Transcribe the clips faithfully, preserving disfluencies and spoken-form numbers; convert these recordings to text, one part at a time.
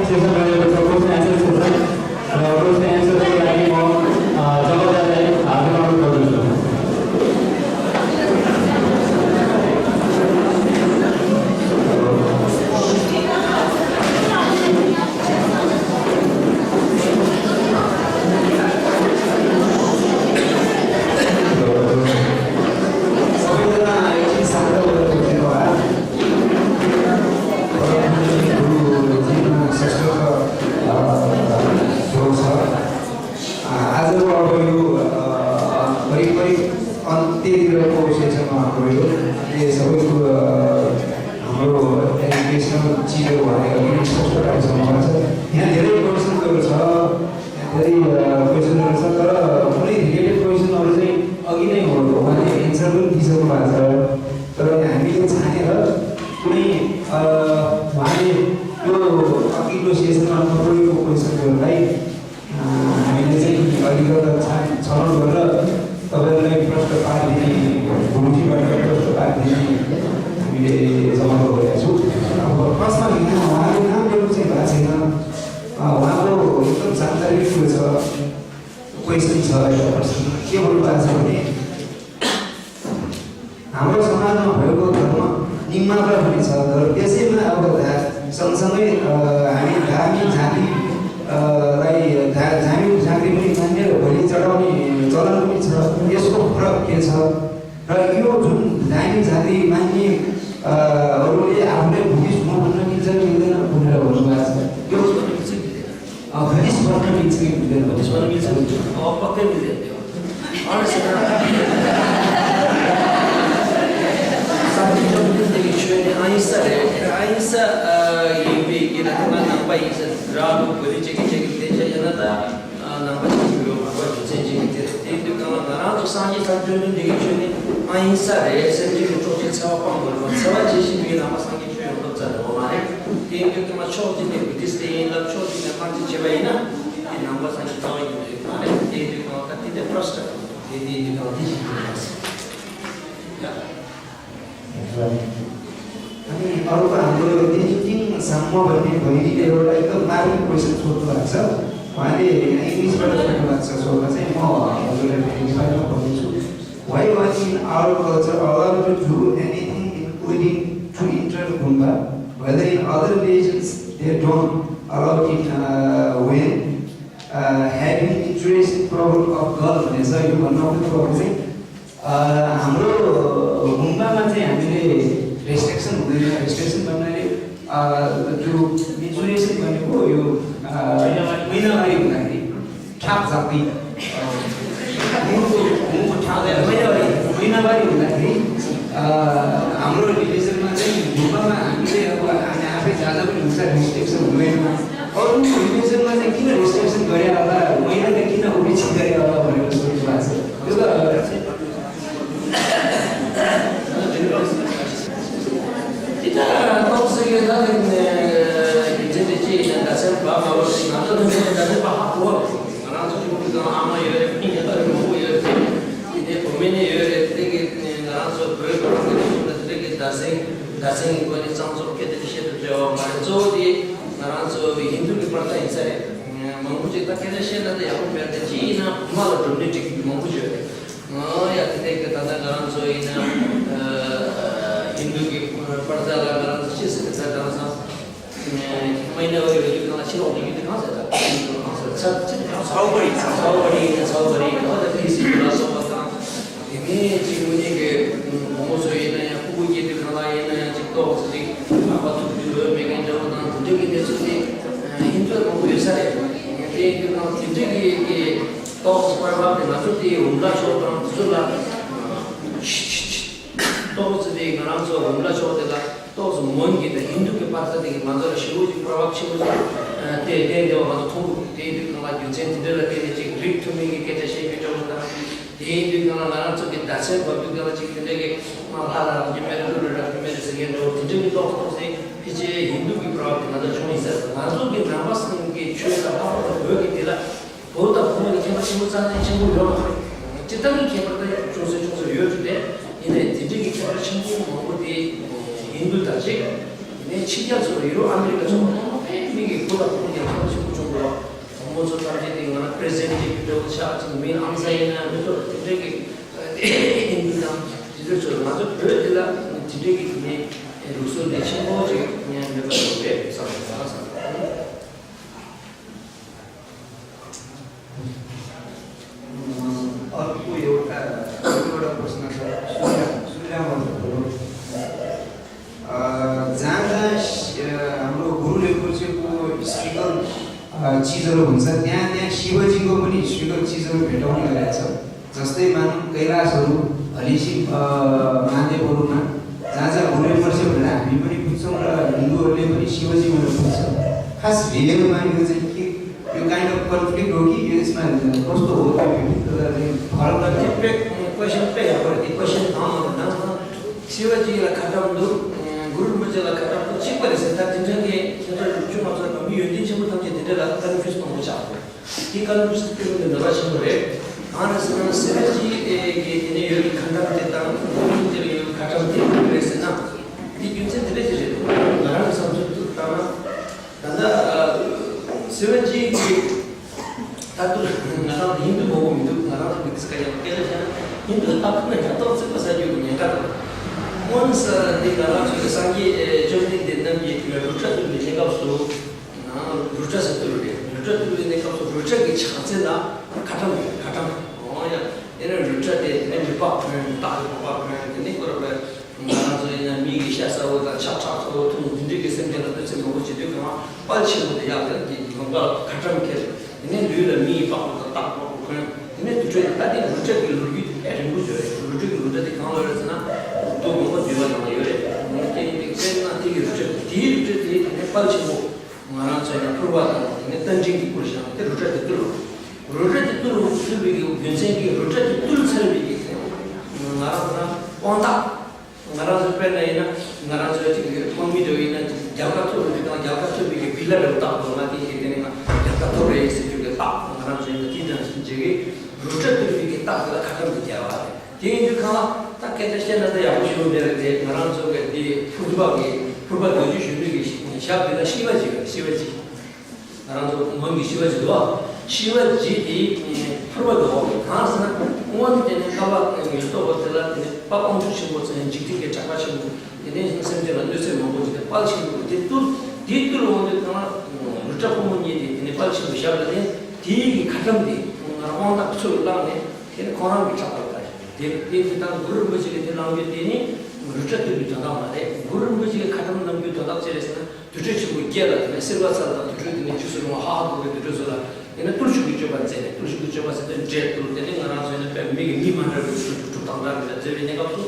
Question and answer session. Raw question answer को लागि म, अ, जवाफ दाइलाई हार्दिक अनुरोध गर्दछु। सबैजना एकछिन शान्त भएर उठ्नु होला। आजको अब यो, अ, करिब करिब अन्त्यतिरको सेसनमा हाम्रो यो, यो सबै कुरो, अ, हाम्रो एजुकेसनल चिजहरू भनेको पनि स्पष्ट टाइपसँग छ। यहाँ धेरै क्वेसनहरू छ, यहाँ धेरै, अ, क्वेसनहरू छ, तर कुनै रिलेटेड क्वेसनहरू चाहिँ अघि नै हो, उहाँले एन्सर पनि दिइसक्नु भएको छ। तर हामीले छानेर कुनै, अ, उहाँले यो अघिल्लो सेसनमा नपरेको क्वेसनहरूलाई, अ, हामीले चाहिँ अलिकति छान-, छनौट गरेर तपाईँहरूलाई प्रष्ट पारिदिने, गुरुजीबाट प्रष्ट पारिदिने हामीले जमात गरेका छौँ। अब प्रश्न लिन उहाँको नाम लिनु चाहिँ भएको छैन। अ, उहाँको एकदम जानकारी के छ, क्वेसन छ, एउटा प्रश्न के भन्नुभएको छ भने, हाम्रो समाजमा भएको धर्म निम्मापा पनि छ, तर त्यसैमा अब धा-, सँगसँगै, अ, हामी धार्मिक जाति, अ, लाई धा-, धार्मिक जाति पनि मान्ने र बलि चढाउने चलन पनि छ। यसको फरक के छ? र यो जुन धार्मिक जाति मान्ने, अ, हरूले आफूलाई बुद्धिस्ट हुन भन्न मिल्छ कि मिल्दैन भनेर भन्नुभएको छ। यो अ, बुद्धिस्ट बन्न मिल्छ कि मिल्दैन? बुद्धिस्ट बन्न मिल्छ? अ, पक्कै मिल्दैन त्यो। अरू सबै जम्बुद्दीनको छोयो नि अहिंसा रह्यो। अहिंसा, अ, ཡིན་པའི་གི་ན་ཁ་ནང་པ་ཡིན་ཟེར་ར་ལུག་བོད་རིགས་གཅིག་གིས་གཅིག་གི་དེ་ཆ་ཡིན་ན་ད། ཨ། ནང་པ་ཅིག་ཡོད་མ་གོ་རྒྱུ་མཚན་ཅིག་གི་དེ་དེ་དུས་གང་ལ་ང་རང་ཚོ་སངས་རྒྱས་ས་སྤྱོད་འདུན་འདི་གི་ཆོས་ནི་ཨ་ཧིང་ས་རེད། སེམས་ཅན་གྱི་སྲོག་གཅོད་འཚེ་བ་སྤང་དགོས་རེད་པ། འཚེ་བ་བྱེད་བཞིན་པའི་ནང་པ་སངས་རྒྱས་ཆོས་ཡོང་ཐབས་རྩ་ནས་ཡོད་མ་རེད། དེ་ཡིན་དུས་ཀྱི་མ་ཕྱོགས་གཅིག་ནས་བུ་དིསྟ་ཡིན་ལབ། ཕྱོགས་གཅིག་ནས་དམར་འཛིང་བྱས་པ་ཡིན་ན་དེ་ནང་པ་སངས་རྒྱས་རྩ་བ་ཉིད་ནས་ཡོད་མ་རེད། དེ་ཡིན་དུས་གང་ལ་ད་དེ་འདྲ་པྲོ་སི་ཊ་དེ་དེ་ཡིན་དུས་གང་དེ་བཞིན་ཡོད་མ་རེད། ཡ། अनि अर्को हाम्रो यो तेन्जिङ साङ्मो भन्ने भैरी एउटा एकदम मार्मिक क्वेसन सोध्नु भएको छ। उहाँले इङ्ग्लिसबाट सोध्नु भएको छ। सोध्न चाहिँ म हजुरलाई नेपालीमा भन्दैछु। Why was in our culture allowed to do anything including to enter गुम्बा, whether in other religions they don't allow it, uh, when, uh, having interest problem of girl भनेछ। यो भन्नु आउने प्रब्लम चाहिँ अ, हाम्रो गुम्बामा चाहिँ हामीले रेस्ट्रिक्सन हुँदैन। रेस्ट्रिक्सन भन्नाले, अ, त्यो मेन्सुरेसन भनेको यो, अ, महिनावारी हुँदाखेरि ठाक जाति, अ, मुखको, मुखको ठाक महिनावारी, महिनावारी हुँदाखेरि, अ, हाम्रो रिलिजनमा चाहिँ गुम्बामा हामीले अब हामी आफै जाँदा पनि हुन्छ, रेस्ट्रिक्सन हुँदैन। अरू रिलिजनमा चाहिँ किन रेस्ट्रिक्सन गरे होला, महिलालाई किन उपेक्षित गरे होला भनेर सोध्नु भएको छ। त्यो त དེ་ལྟར་རྟོགས་སྲིད་ཀྱི་ད་ནི་རྒྱུ་མཚན་དེ་ཅི་ཡིན་ན་ད་སེམས་བབ་མ་བབ་ཞིག་ང་ཚོ་ནི་ད་ནི་ད་ནི་པ་ཧ་གོ་བ། ང་རང་ཚོ་ཆུང་དུས་ཙང་ཨ་མ་ཡོད་རེད། ཕ་ཡུལ་ལ་མང་པོ་ཡོད་རེད། དེ་ནས་བུད་མེད་ནས་ཡོད་རེད། དེ་གི་ང་རང་ཚོ་བོད་པ་རང་གི་ཆུང་དུས་དེ་གི་ཟླ་མཚན་ཟླ་མཚན་གི་སྒོ་ནས་གཙང་བཙོག་སྐད་དེ་བཤད་དུ་བྲེལ་བ་མ་རེད། གཙོ་བོ་དེ་ང་རང་ཚོ་ཧིན་དུ་གི་པར་ཐག་ཡིན་ས་རེད། མང་པོ་ཅིག་ད་སྐད་ཆ་བཤད་ན་ད་ཡག་པོ་མེད་དེ་ཅི་ཡིན་ན་བུ་མ་ལ་སྒྲུབ་ནས་འགྲིག་མང་པོ་ཡོད་རེད། ང་ཡ་དེ་འདྲའི་གི་ད་ལྟ་ང་རང་ཚོ་ཡིན་ན་ཨ་ཧིན་དུ་གི་པར་ཐག་ལ་ང་རང་ཚོ་ཅི་ཟེར་གི་ད་ང་ཚོ་མ་ཡིན་ན་འོ་ཡོད་རྒྱུ་གང་ལ་ཕྱི་ལོགས་ནས་ཡོད་དེ་གང་ཟེར་ད་གང་ཟེར་ཚ་ཚ་ཚ་བ་རི་ཚ་བ་རི་ཚ་བ་རི་ཨོ་ད་ཕི་སི་ལ་སོགས་པ་དང་དེ་ནས་ཅིག་དངོས་གནས་གི་བུ་མོ་ཚོ་ཡིན་ན་ཡང་ཕྲུ་གུ་སྐྱེས་དུས་གང་ལ་ཡིན་ན་ཡང་ཅིག་ཏོག་ཙམ་ཅིག་ལག་པ་ཐུག་རྒྱུ་འོས་མེད་མཁན་འདྲ་བོ་དང་དེ་འདྲའི་གི་གནས་ཚུལ་དེ་ཧིན་དུ་ལ་མང་པོ་ཡོད་ས་རེད། དེ་ཡིན་དུས་གང་དེ་འདྲའི་གི་གི་ཏོག་ཙམ་པར་བབས་ཏེ་ང་ཚོ་དེའི་འོ་མ་ལ་ཕྱོགས་དང་དེ་ཚོ་ལ་ཏོག་ཙམ་དེ་ང་རང་ཚོ་འོ་མ་ལ་ཕྱོགས་དེ་ལ་ཏོག་ཙམ་མོན་གྱི་དང་ཧིན་དུ་གི་པར་ཐག་དེ་གི་ང་ཚོ་ལ་ཞེ་པོ་ཅིག་པར་བབས་ཆེ་པོ་ཅིག་དེ་དེ་འདྲ་བ་ང་ཚོ་མཐོང་གི་འདུག་དེ་ཡིན་དུས་གང་ལ་རྒྱུ་མཚན་དེ་འདྲ་ལ་བརྟེན་ནས་ཅིག་རིགས་མཐུན་མིན་གྱི་སྐད་ཆ་བཤད་རྒྱུ་ཅོག་ཙམ་དང་། དེ་ཡིན་དུས་གང་ལ་ང་རང་ཚོ་གི་ཟླ་མཚན་བབས་དུས་གང་ལ་ཅིག་དེ་འདྲ་གི་ལྷ་ལ་རག་རྒྱུ་མེད་རེད། ཀླུ་ལ་རག་རྒྱུ་མེད་རེད་ཟེར་མཁན་འདྲ་བོ་དེ་འདྲ་གི་ཏོག་ཙམ་ཟེར་ཕལ་ཆེར་ཧིན་དུ་གི་པར་བབས་དེ་ང་ཚོ་བྱུང་ཡིན་ཟེར། ང་ཚོ་གི་ནང་པ་སེམས་ཀྱི་ཆོས་ལ་ལྷག་པར་དུ་བོད་ཀྱི་འདི་ལ། བོད་དང་བོད་ལ་ཁྱད་པར་ཆེན་པོ་རྩ་ནས་ཆེན་པོ་ཡོད་མ་རེད། སྤྱིར་བཏང་གི་ཁྱད་པར་ད་ཡང་ཅུང་ཟད་ཅུང་ཟད་ཡོད་རེད་དེ། ཡིན་ནའི་དེ་འདྲའི་གི་ཁྱད་པར་ཆེན་པོ་མང་པོ་དེ་ཧིན་དུ་དང་གཅིག་ནས་ཕྱི་རྒྱལ་ཚོ་ཡུ་རོབ་ཨ་མི་རི་ཀ་ཚོ་མང་པོ་ མི་གི་སྐུ་ལ་ཁུངས་ཀྱང་ཚོར་ཆེན་པོ་བྱུང་འདུག་བ། བུ་མོ་ཚོ་ཐམས་ཅད་དེ་ང་རང་པི་རེ་ཟེན་ཊི་ཊིབ་འདྲ་བོ་ཆགས་ཅིག་མིན་ཨམ་ས་ཡིན་ན་མི་ཚོ་དེ་འདྲ་གི་ཧིན་དུ་དང་དེ་ཚོ་ཚོ་ང་ཚོ་བོད་འདི་ལ་དེ་འདྲ་གི་དེ་ནས་ལུགས་སྲོལ་འདི་ཆེན་པོ་ཅིག་ཉན་མེད་པ་ཞིག་རེད་བསམ་བསམ། अर्को एउटा अर्को एउटा प्रश्न छ। सूर्य सूर्य महत्त्वपूर्ण। अ, जहाँ जहाँ श- अ, हाम्रो गुरु रिम्पोछेको हिस्ट्रिकल, अ, चिजहरू हुन्छ, त्यहाँ त्यहाँ शिवजीको पनि हिस्ट्रिकल चिजहरू भेटाउने गरेको छ। जस्तै मानौँ, कैलाशहरू, हलिसिम, अ, महादेवहरूमा जहाँ जहाँ गुरु रिम्पोछे भनेर हामी पनि बुझ्छौँ र हिन्दूहरूले पनि शिवजी भनेर बुझ्छ। खास रियलमा यो चाहिँ के यो काइन्ड अफ कन्फ्लिक्ट हो कि यो यसमा कस्तो हो, त्यो विविधता चाहिँ फरक? ད་དེ་དཔེ་ཀོ་ཤན་དཔེ་ཡག་པོ་རེད། དེ་ཀོ་ཤན་གང་ལ་ན་ཤི་བ་ཇི་ལ་ཁ་བྲལ་འདུག་གུ་རུ་རིན་པོ་ཆེ་ལ་ཁ་བྲལ་འདུག་གཅིག་པ་རེད་ཟེར། ད་དེ་འདྲ་གི་ཁྱེད་ཚོ་ཡུལ་ཆུང་ང་ཚོ་ལ་མི་ཡོན་ཏན་ཆེན་པོ་ཐམས་ཅད་དེ་འདྲ་ལ་ཀན་ཕིའུ་སི་གཏོང་དགོས་ཆགས་འདུག་དེ་ཀན་ཕིའུ་སི་སྐྱོན་གྱི་ནུས་པ་ཆེན་པོ་རེད། གང་རེད་ཟེར་ན་ཤི་བ་ཇི་གི་དེ་ནས་ཡོད་ཀྱི་ཁ་བྲལ་དེ་དང་གུ་རུ་རིན་པོ་ཆེ་ལ་ཡོད་ཀྱི་ཁ་བྲལ་དེ་ག་རེ་རེད་ཟེར་ན། དེ་རྒྱུ་མཚན་དེ་འདྲ་ཅིག་རེད་འདུག་ང་རང་གི་བསམ་ཚུལ་དུ་བཏང་ན། ད་ལྟ་ཤི་བ་ཇི་གི་ད་དུ་ང་རང་ཧིན་དུ་མང་པོ་མི་འདུག་ང་རང་ཚོ་མི་ཚེ་ག་ཡང་སྐད་ཆ་བཤད་ན་ཧིན་དུ་ལྷག་པར་ཡང་ཏོག་ཙམ་པ་ས་རྒྱུ་གི་ཉེན་ཁ་དང་། སྔོན་ས་འདི་ང་རང་ཚོའི་སངས་རྒྱས་བཅོམ་ལྡན་འདས་རྣམས་ཀྱིས་རུ་ཏྲ་བཏུལ་བའི་གནས་སྐབས་སུ། རུ་ཏྲ་ཟེར་དུས་རེད། རུ་ཏྲ་བཏུལ་བའི་གནས་སྐབས་སུ་རུ་ཏྲ་གི་ཕྱག་མཚན་ལ་ཁ་བྲལ་ཡོད། ཁ་བྲལ། འོ་ཡ། དེ་ནས་རུ་ཏྲ་དེ་དེ་ནས་མི་ལྤགས་གོན། སྟག་གི་པགས་པ་གོན། དེ་ནས་ཁོ་ར་བས། ང་རང་ཚོ་ཡིན་ན་མི་གི་ཤ་ཟ་བོ་དང་ཆབ་ཁྲག་ཚ་བོ་འཐུང་། འདི་འདྲ་གི་སེམས་ཅན་ལ་གནོད་འཚེ་མང་པོ་བྱེད་དུས་གང་དཔལ་ཆེན་པོ་དེ་ཡག་དེ་གི་དགོན་པ་ལ་ཁ་བྲལ་འཁེལ། དེ་ནས་ལུས་ལ་མི་ཡི་པགས་པ་དང་སྟག་པགས་པ་གོན། དེ་ནས་དུར་ཁྲོད་དེ། ད་དེ་རུ་ཏྲ་གི་ལོ་རྒྱུས་དེ་དཔེ་རིང་པོ་ཡོད་རེད། རུ་ཏྲ་གི་ལོ་རྒྱུས་དེ་གང་ལ་ཡོད་རེད་ཟེར་ན། མདོ་དགོངས་པ་འདུས་པ་ནང་ལ་ཡོད་རེད། ངས་བལྟས་ཡིན་དེ་དཔེར་ན་དེ་གི་རུ་ཏྲ་དེ་གི་རུ་ཏྲ་དེ་དེ་ནས་དཔལ་ཆེན་པོ་ང་རང་ཚོ་ཡང་ཕུར་པ་དང་དེ་ནས་རྟ་མགྲིན་གྱི་སྐུར་བཞེངས་ཏེ་རུ་ཏྲ་དེ་བཏུལ་རུ། རུ་ཏྲ་དེ་བཏུལ་རུ་བཏུལ་བའི་གི་རྒྱུ་མཚན་གྱིས་རུ་ཏྲ་དེ་བཏུལ་ཚར་བའི་གི་ང་རང་ཚོ་ན་དབང་རྟགས། ང་རང་ཚོ་དཔེར་ན་ཡིན་ན་ང་རང་ཚོ་ཅིག་གི་དམག་མི་འདྲ་བོ་ཡིན་ན་ཅིག་རྒྱལ་ཁ་ཐོབ་རུ་དང་རྒྱལ་ཁ་ཐོབ་པའི་གི་བི་ལ་འདྲ་བོ་བཏགས་དགོས། ང་དེ་ཡིན་དེ་ནས་ང་རྒྱལ་ཁ་ཐོབ་རེད་ཟེར་རྒྱུ་གི་རྟགས། ང་རང་ཚོ་ཡིན་ན་དེའི་དང་ཞིག་བྱེད་གི་རུ་ཏྲ་བཏུལ་བའི་གི་རྟགས་དེ་ལ་ཁ་བྲལ་དུ་བརྒྱབ་པ་རེད། དེ་ཡིན་དུས་གང་ལ་ད་སྐད་ཆ་བཤད་ན་ད་ཡག་པོ་ཞུ་འདྲ་རེད་དེ། ང་རང་ཚོ་གི་དེ་ཕུར་པ་གི་ཕུར་པ་རྡོ་རྗེ་གཞོན་ནུ་གི་ཞབས་དེ་ལ་ཤི་བ་ཇི་རེད། ཤི་བ་ཇི། ང་རང་ཚོ་མོན་གྱི་ཤི་བ་ཇི་འདུག་བ། ཤི་བ་ཇི་དེ་ཕུར་པ་གི་འོག་གི་གང་ཟེར་ན་སྔོན་དེ་ནས་བསྐལ་པ་ཉིས་སྟོང་འོག་དེ་ལ་དེ་ནས་དཔལ་དབང་ཕྱུག་ཆེན་པོ་ཚེ་འཇིག་རྟེན་གྱི་གྲགས་པ་ཆེན་པོ་དེ་ནས་སེམས་ཅན་ལ་གནོད་འཚེ་མང་པོ་བྱས་ཏེ་དཔལ་ཆེན་པོ་དེ་བཏུལ། དེ་བཏུལ་འོང་དུས་གང་ལ་རུ་ཏྲ་ཕོ་མོ་གཉིས་དེ་དེ་ནས་དཔལ་ཆེན་པོ་ཞབས་ལ་ལེན། དེའི་གི་ཁ་བྲལ་དེ་ང་རང་དབང་ཐང་ཚུར་བླངས་ནས་དེ་ནས་ཁོང་རང་གི་ཕྱག་ལ་བཏང་། དེ་དེ་དེ་ལྟར་གུ་རུ་རིན་པོ་ཆེ་གི་དེ་བླང་རྒྱུ་དེ་ནི་རུ་ཏྲ་བཏུལ་བའི་དོན་དག་མ་རེད། གུ་རུ་རིན་པོ་ཆེ་གི་ཁ་བྲལ་གནང་རྒྱུའི་དོན་དག་ཅི་རེད་ཟེར་ན། དུར་ཁྲོད་ཆེན་པོ་བརྒྱད་ལ་དེ་ནས་སེར་བ་ཚལ་དང་དུར་ཁྲོད་དེ་ནས་བཅུ་གསུམ་ལ་ཧ་ཧ་གོ་གི་དུར་ཁྲོད་ཚོ་ལ་དེ་ནས་བརྟུལ་ཞུགས་ཀྱི་སྤྱོད་པ་མཛད་ནས། བརྟུལ་ཞུགས་ཀྱི་སྤྱོད་པ་ཟེར་དུས་འབྲས་བརྟུལ། དེ་ནས་ང་རང་ཚོ་ཡིན་ན་དཔེ་མི་གི་མི་མ་འདྲ་བའི་བརྟུལ་ཞུགས་སྒྲུབ་སྟངས་འདྲ་མི་འདྲ་མཛད་པའི་གནས་སྐབས་སུ་